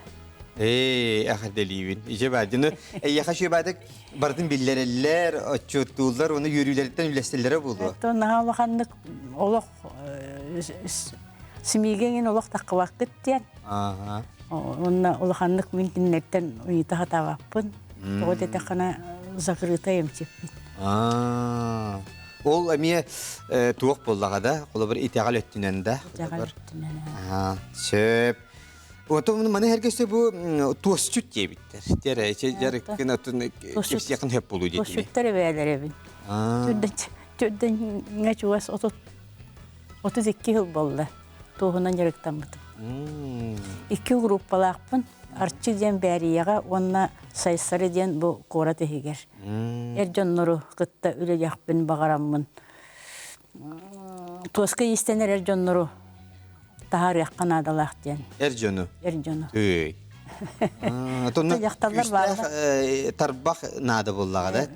Ээ, эҕэрдэлиибин. Ичэ баадьыны эйиэхэ сүөбаатык барытын биллэрэллэр, отчуоттууллар, уонна үөрүүлэриттэн үллэстэллэрэ буолуо. То наһаа улаханнык олох симиигэ иҥин олох таххыбаккыт диэн. Ааха. Уонна улаханнык мин кинилэртэн ыйыта сатаабаппын. Тоҕо диэтэххинэ закрытая эмчиппит. Аа. Ол эмиэ туох буоллаҕа да, холобур итэҕэл өттүнэн да. Итэҕэл өттүнэн. Аа, сөп. Отон маны сэргэсте бу туосчут диэбиттэр. Тиэрэ дьарыккын отун кэпсиэхин хөп буолуу диэтими. Туосчуттар эбээлэрэбин. Түрдэн чугас 32 жыл болла. Туоһунан дьарыктаммытым. Икки группалаахпын. Арчы диэн Бээрийэҕэ уонна Сайсары диэн бу куорат иһигэр. Эр дьоннору кытта үлэлиэхпин баҕараммын. Туоска иистэнэр эр дьоннору таһаарыахха наадалаах диэн. Эр дьону? Эр дьону. Үй. Тонна дьахталлар бааллар. Тарбах наада буоллаҕа да?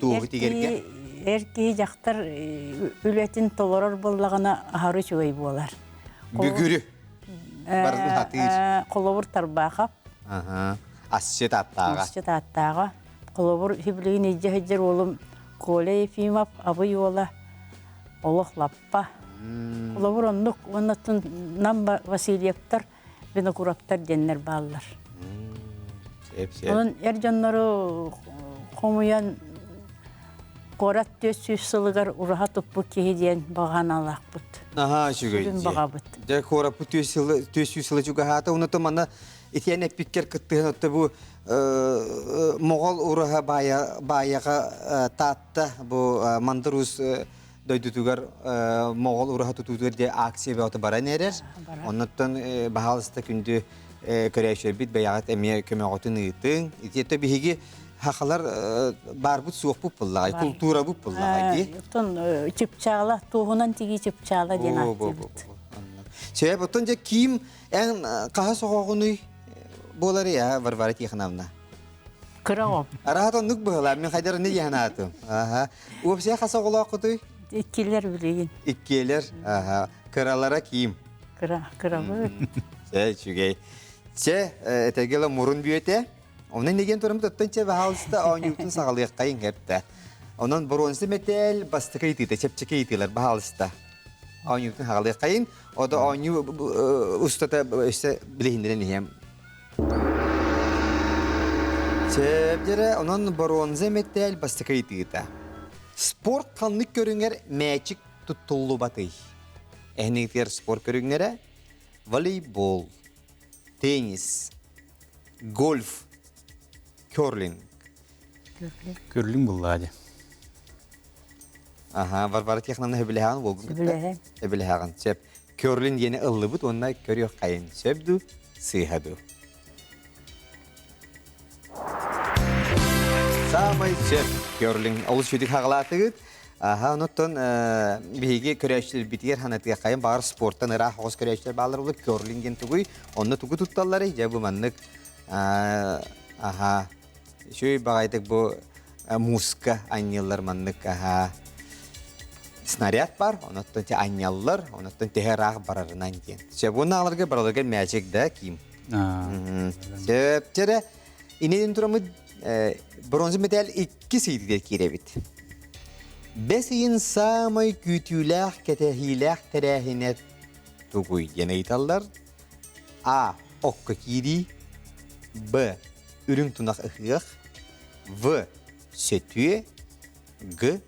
Туоһу тигэргэ. Эр киһи дьахтар үлэтин толорор буоллаҕына аһары үчүгэй буолар. Бүгүрү. Барын хатыыр. Холобур Тарбаахап. Асчыт ааттааҕа. Асчыт ааттааҕа. Холобур Хиблигин илдьэ сылдьар уолум Коля Ефимов абый уола олох лаппа. Холобур оннук уонна Нам Васильевтар Винокуровтар диэннэр бааллар. Онон эр дьоннору хомуйан куорат 400 сылыгар ураһа туппут киһи диэн баҕаналаахпыт. Наһаа үчүгэй. Сүрүн баҕабыт. Дьэ куораппыт 400 сылы чугаһаата. Онно манна итиэн эппиккэр кыттыһан отто бу Моҕол ураһа баайаҕа Таатта бу Мандар Уус дойдутугар Моҕол ураһа тутуутугар диэ акция бөҕөтө баран эрэр. Оннуттан баһаалыста күндү көрөөччүлэрбит бэйэҕит эмиэ көмөҕүтүн ыытыҥ. Итиэтэ биһиги хахалар баарбыт суохпут буллаҕай, култуурабыт буллаҕай дии. Оттон чыпчаала, туоһунан тигии чыпчаала диэн ааттыыбыт. Сөп, оттон дьэ киим эн хаһа соҕоҕунуй буолар я Варвара Тихоновна? Кыра оҕом. Араат оннук быһылаа, мин хайдар не диэн аатым. Аха. Уопсайа хас оҕолооххутуй? Иккилэр билигин. Иккиэлэр. Аха. Кыралара киим. Кыра, кырабыт. Чэ, үчүгэй. Чэ, этэгила мурун бүөтэ. Онон деген турамыт оттон чэ баһаалыста оонньуутун саҕалыаххайын кэптэ. Онон боруонса мэтээл бастакы ыйытыыта, чэпчэки ыйытыылар баһаалыста. Оонньуутун саҕалыаххайын. Ото оонньуу устата өссө билиһиннэрэн иһиэм. Чэбдэрэ, онон боруонса мэтээл бастакы ыйытыыта. Спорт ханнык көрүҥэр мээчик туттуллубатый? Эһинигитигэр спорт көрүҥнэрэ волейбол, теннис, гольф, керлинг. Керлинг буллаа дии. Аха, Варвара Тихоновна сөбүлэһэҕин буолгун кытта. Сөбүлэһэҕин. Сөп. Керлин диэни ыллыбыт уонна көрүөх хайын. Сөп дуу, сыыһа дуу? Саамай сөп. Керлинг. Олус сүдүк хаҕалаатыгыт. Аха, онуттан биһиги көрөөччүлэрбитигэр ханатыаххайын баҕар спорттан ыраах оҕус көрөөччүлэр бааллар буолуо керлинг диэн тугуй? Онно тугу тутталларый? Дьэ бу маннык аха үчүгэй баҕайытык бу мууска анньыллар маннык аха снаряд бар, онуттан те анньаллар, онуттан теһэ ыраах барарынан диэн. Сөп, уонна аларга бараларга мээчик да киим. Сөп, чэрэ инедин турамыт бронза медаль икки сыйтыгар киирэбит. Бэс ыйын саамай күүтүүлээх, кэтэһиилээх тэрээһинэ тугуй диэн ыйыталлар. А. Окко киирии. Б. Үрүҥ тунах ыһыах. В. Сөтүө. Г.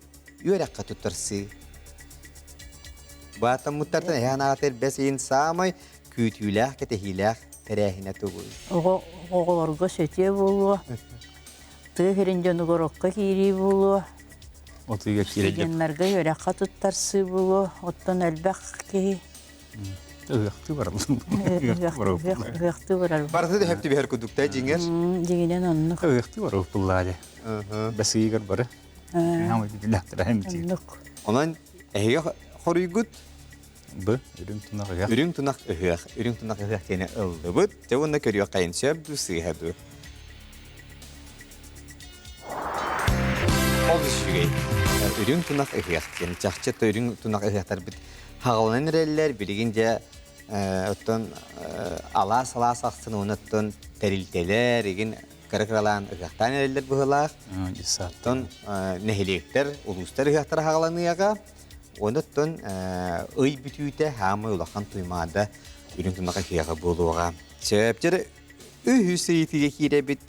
Үөрэххэ туттарсыы. Баатаммыттартан эһээн аатыр бэс ыйын саамай күүтүүлээх, кэтэһиилээх тэрээһинэ тугуй? Оҕо оҕолорго сөтүө буолуо. Тыа сирин дьонугар окко киирии буолуо. Отуйга киирэллэр. Студеннарга үөрэххэ туттарсыы буолуо. Оттон элбэх киһи Ыһыахтыы бараллар. Ыһыахтыы барар. Барыта да хөп түбэһэр курдук да дьиҥэр. Дьиҥинэн оннук. Ыһыахтыы барар буллаа дьэ. Бэс ыйыгар бары. Оннук. Онон эһиги хоруйгут Б. Үрүҥ тунах ыһыах. Үрүҥ тунах ыһыах. Үрүҥ тунах ыһыах диэни ыллыбыт. Дьэ уонна көрүөххэйин сөп дуу, сыыһа дуу. Олус үчүгэй. Үрүҥ тунах ыһыах диэн. Чахчы да үрүҥ тунах ыһыахтарбыт хаҕыланан эрэллэр. Билигин дьэ оттон алаас-алаас ахсын уонна оттон тэрилтэлэр игин кыра-кыралаан ыһыахтаан эрэллэр быһыылаах. Оттон нэһилиэктэр, улуустар ыһыахтара хаҕыланыаҕа. Онуттан ый бүтүүтэ хаамай улахан туймаада үрүҥ тунака киэҕэ буолуоҕа. Сөп үһүс ыйытыыга киирэбит.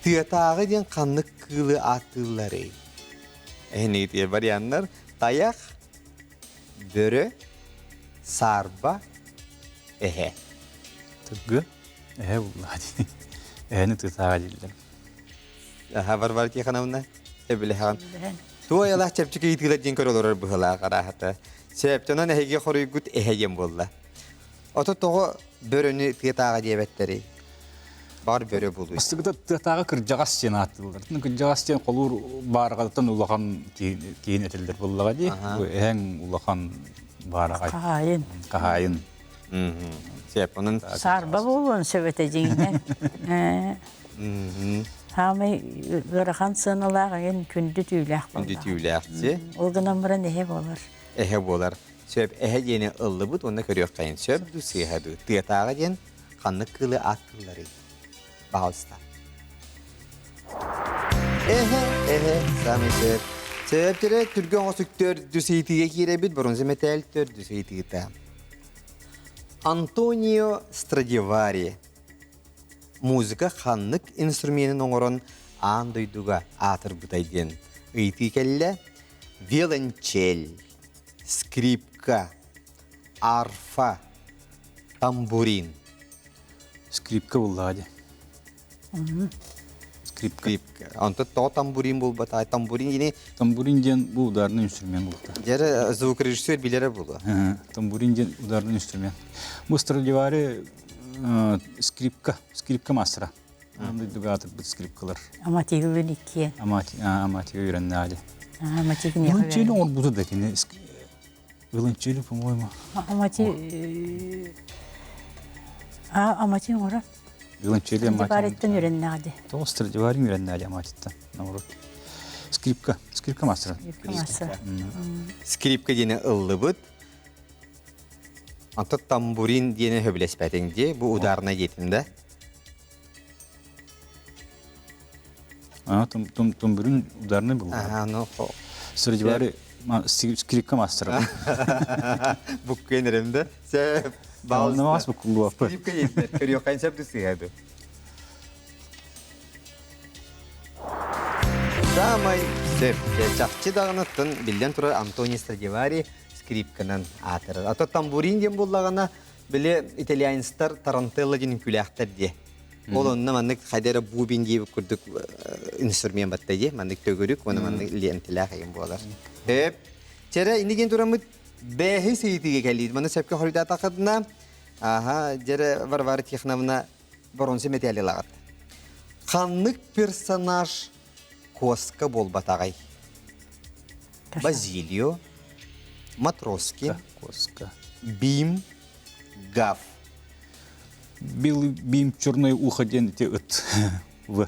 Тыатааҕы диэн ханнык кыылы ааттыылларый? Эһинигитигэр варианнар тайах, бөрө, саарба, эһэ. Тыгы, эһэ буллаа дии. Эһэни тыатааҕы дииллэр. Аха, Варвара Тихоновна, эбилэһэҕин. Туой алаах чэпчэки ыйытыылар диэн көрө олорор быһылаах арааһата. Сөптөнөн эһиги хоруйгут эһэ диэн буолла. Ото тоҕо бөрөнү тыатааҕы диэбэттэрий? Баҕар бөрө булуй. Бастакыта тыатааҕы кырдьаҕас диэн ааттыыллар. Кырдьаҕас диэн холуур баарҕатыттан улахан киин этиллэр буоллаҕа дии. Эһэҥ улахан баараҕай. Хаһаайын. Хаһаайын. Сөп, онон Саарба буолуон сөп этэ дьиҥинэн. Хаамай ыарахан сыаналаах эҥин күндү түүлээх Күндү түүлээх дии. Ол гынан баран эһэ буолар. Эһэ буолар. Сөп, эһэ диэни ыллыбыт уонна көрүөххэйин. Сөп дуу, сыыһа дуу? Тыатааҕы диэн ханнык кыылы ааттыылларый? Пожалуйста. Эһэ, эһэ, самый сөп. Сөптөрө түргэн оҥосук төрдүс ыйытыыга киирэбит, бронза мэтээл төрдүс ыйытыыта. Антонио Страдивари музыка ханнык инструменын оҥорон аан дойдуга аатырбытай диэн ыйытыы кэллэ. Виолончель, скрипка, арфа, тамбурин. Скрипка буллаҕа дии. Скрипка. Скрипка. Онто тоҕо тамбурин буолбата? Тамбурин дини Тамбурин диэн бу ударный инструмент буолта. Дьэрэ звукорежиссер билэрэ буолуо. Тамбурин диэн ударный инструмент. Бу Страдивари скрипка, скрипка мастера. Дойдуга аатырбыт скрипкалар. Аматигылын иккиэн. Аматига үөрэннээли. Аматигын Вилончели оҥорбута да кини Вилончели, по-моему. Амати Амати оҥорор. Вилончели Амати. Страдивариттан үөрэннээди. Тоҕо Страдивари үөрэннээли Аматиттан. Наоборот. Скрипка, скрипка мастера. Скрипка мастера. Скрипка диэни ыллыбыт. Антон тамбурин диэни сөбүлэспэтиҥ дии, бу ударнай диэтим да. А, тамбурин ударный был. Ага, ну, Страдивари скрипка мастера. Буккуен эремде. Сеп, Балнамас буккулуаппы. Скрипка диэтилер. Көрүөххэ сөп сыһады. Самай сөп. Чахчы даҕаныттан биллэн турар Антоний Страдивари скрипканан аатырар. Ато тамбурин диэн буоллаҕына, били итальянецтар тарантелла диэн үҥкүүлээхтэр диэ. Ол онно маннык хайда эрэ бубин диэбит курдук инструмент батта дии. Маннык төгүрүк уонна маннык лиэнтэлээх эйим буолар. Хөп. Чэрэ иннигин тураммыт бэһи сыйытыыга кэлиит. Маны сөпкө хоруйдаатаххытына, аха, дьэрэ Варвара Тихоновна боронса мэтээли ылаҕыт. Ханнык персонаж куоска буолбатаҕай? Базилио, Матроскин, Куоска. Бим, Гав. Белый бим, черное ухо диэн ити ыт. В.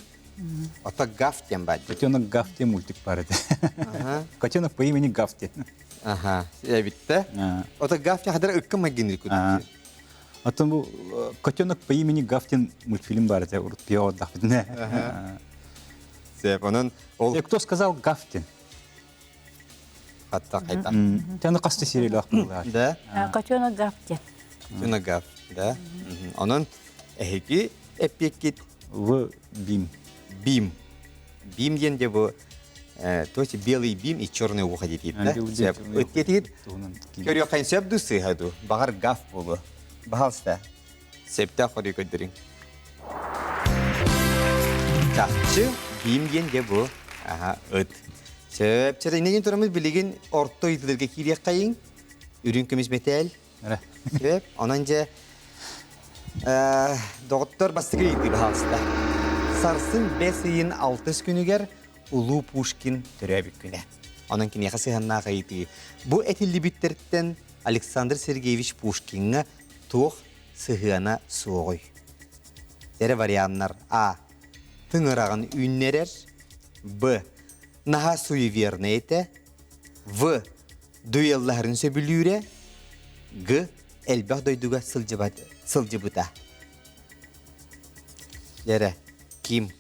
Ото Гав диэн баар. Котенок Гав диэн мультик бар этэ. Котенок по имени Гав диэн. Аха, эбитте. Ото Гав диэн хадара ыкка майгыныр курдук. Оттон бу Котенок по имени Гав диэн мультфильм бар этэ, урут пио отдахпытына. Сеп, онон ол Кто сказал Гав диэн? Хатта хайта. Тяны қасты сериялах буолар. Да. Котенок Гав диэн. Котенок Гав, да. Онон эһиги эппиэккит В бим. Бим. Бим диэн де бу то есть белый бим и черный ухо диэтиит да? Ыттиэтигит көрүөххэ сөп ду сыыһа ду? Баҕар гаф буолуо. Баһалста. Септэх хоруй көрдөрүҥ. Чахчы бим диэн де бу аха ыт. Сөп. Чэринеген турамыз билигин орто ыйтылырга киириэххэйиҥ. Үрүҥ көмүс мэтээл. Сөп. Онон дьэ доҕоттор бастакы ыйытыы баһаалыста. Сарсын бэс ыйын алтыс күнүгэр Улуу Пушкин төрөөбүт күнэ. Онон киниэхэ сыһыаннаах ыйытыы. Бу этиллибиттэртэн Александр Сергеевич Пушкиҥҥа туох сыһыана суоҕуй? Эрэ варианнар А. Тыҥыраҕын үүннэрэр. Б. Наһаа суеверный этэ. В. Дуэллаһарын сөбүлүүрэ. Г. Элбэх дойдуга сылдьыбат, сылдьыбыта. Дьэрэ, ким?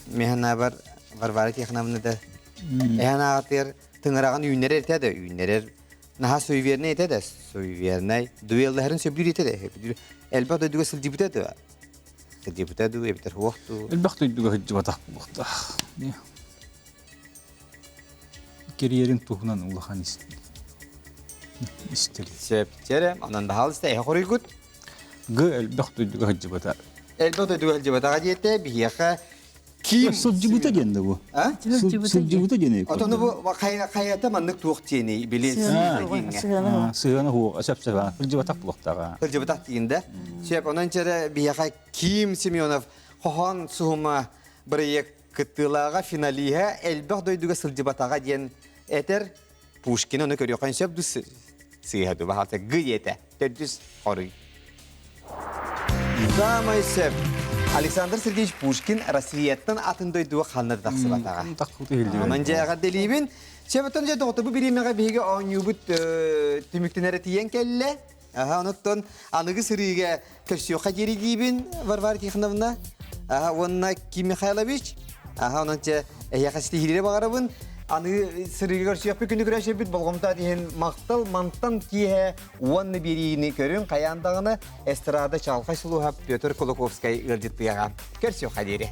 Механабар Варвара Тихоновна да эһэн аҕатыгар тыҥыраҕын үүннэрэр этэ да үүннэрэр наһаа суеверный этэ да суеверный дуэллаһарын сөбүлүүр этэ да элбэх дойдуга сылдьыбыта да сылдьыбыта дуу эбэтэр суох дуу Элбэх дойдуга сылдьыбатах буолуохтаах. Карьерин туһунан улахан истэр. Сөп. Чэрэ, онон баһаалыста эһэ хоруйгут. Г элбэх дойдуга сылдьыбыта. Элбэх дойдуга сылдьыбатаҕа диэтэ, биһиэхэ ким Сылдьыбыта диэн да бу. А? Сылдьыбыта диэн. Отону бу хайата маннык туох диэни били Сыһыана сыһыана хуо сөп сөп сылдьыбатах буолуохтааҕа. Сылдьыбатах диин да. Сөп, онон чэрэ биһиэхэ Ким Семенов хоһоон суһума бырайыак кыттыылааҕа финалиһа элбэх дойдуга сылдьыбатаҕа диэн этэр Пушкин ону көрүөххэ сөп ду сыыһа ду баһаалта г диэтэ төрдүс хоруй Самай сөп Александр Сергеевич Пушкин Россияттан атын дойдуга ханна да тахсыбатаҕа. Онон дьээҕэ дэлиибин. Сөбөтөн дьэ доҕотто бу бириэмэҕэ биһиги оонньуубут түмүктэнэрэ тиийэн кэллэ. Аха, онуттан аныгы сырыыга көрсүөххэ диэри диибин, Варвара Тихоновна. Аха, уонна Ким Михайлович. Аха, онон чэ, эһиэхэ ситиһиилэри баҕарабын. Аны сырыыга көрсүөхпүт күнү көрөсөбүт болҕомто иһин махтал мантан киэһэ уонна биэриини көрүҥ хайаан даҕаны эстрада чаҕылхай сулуһа Петр Кулаковскай ыалдьыттыаҕа. Көрсүөххэ диэри.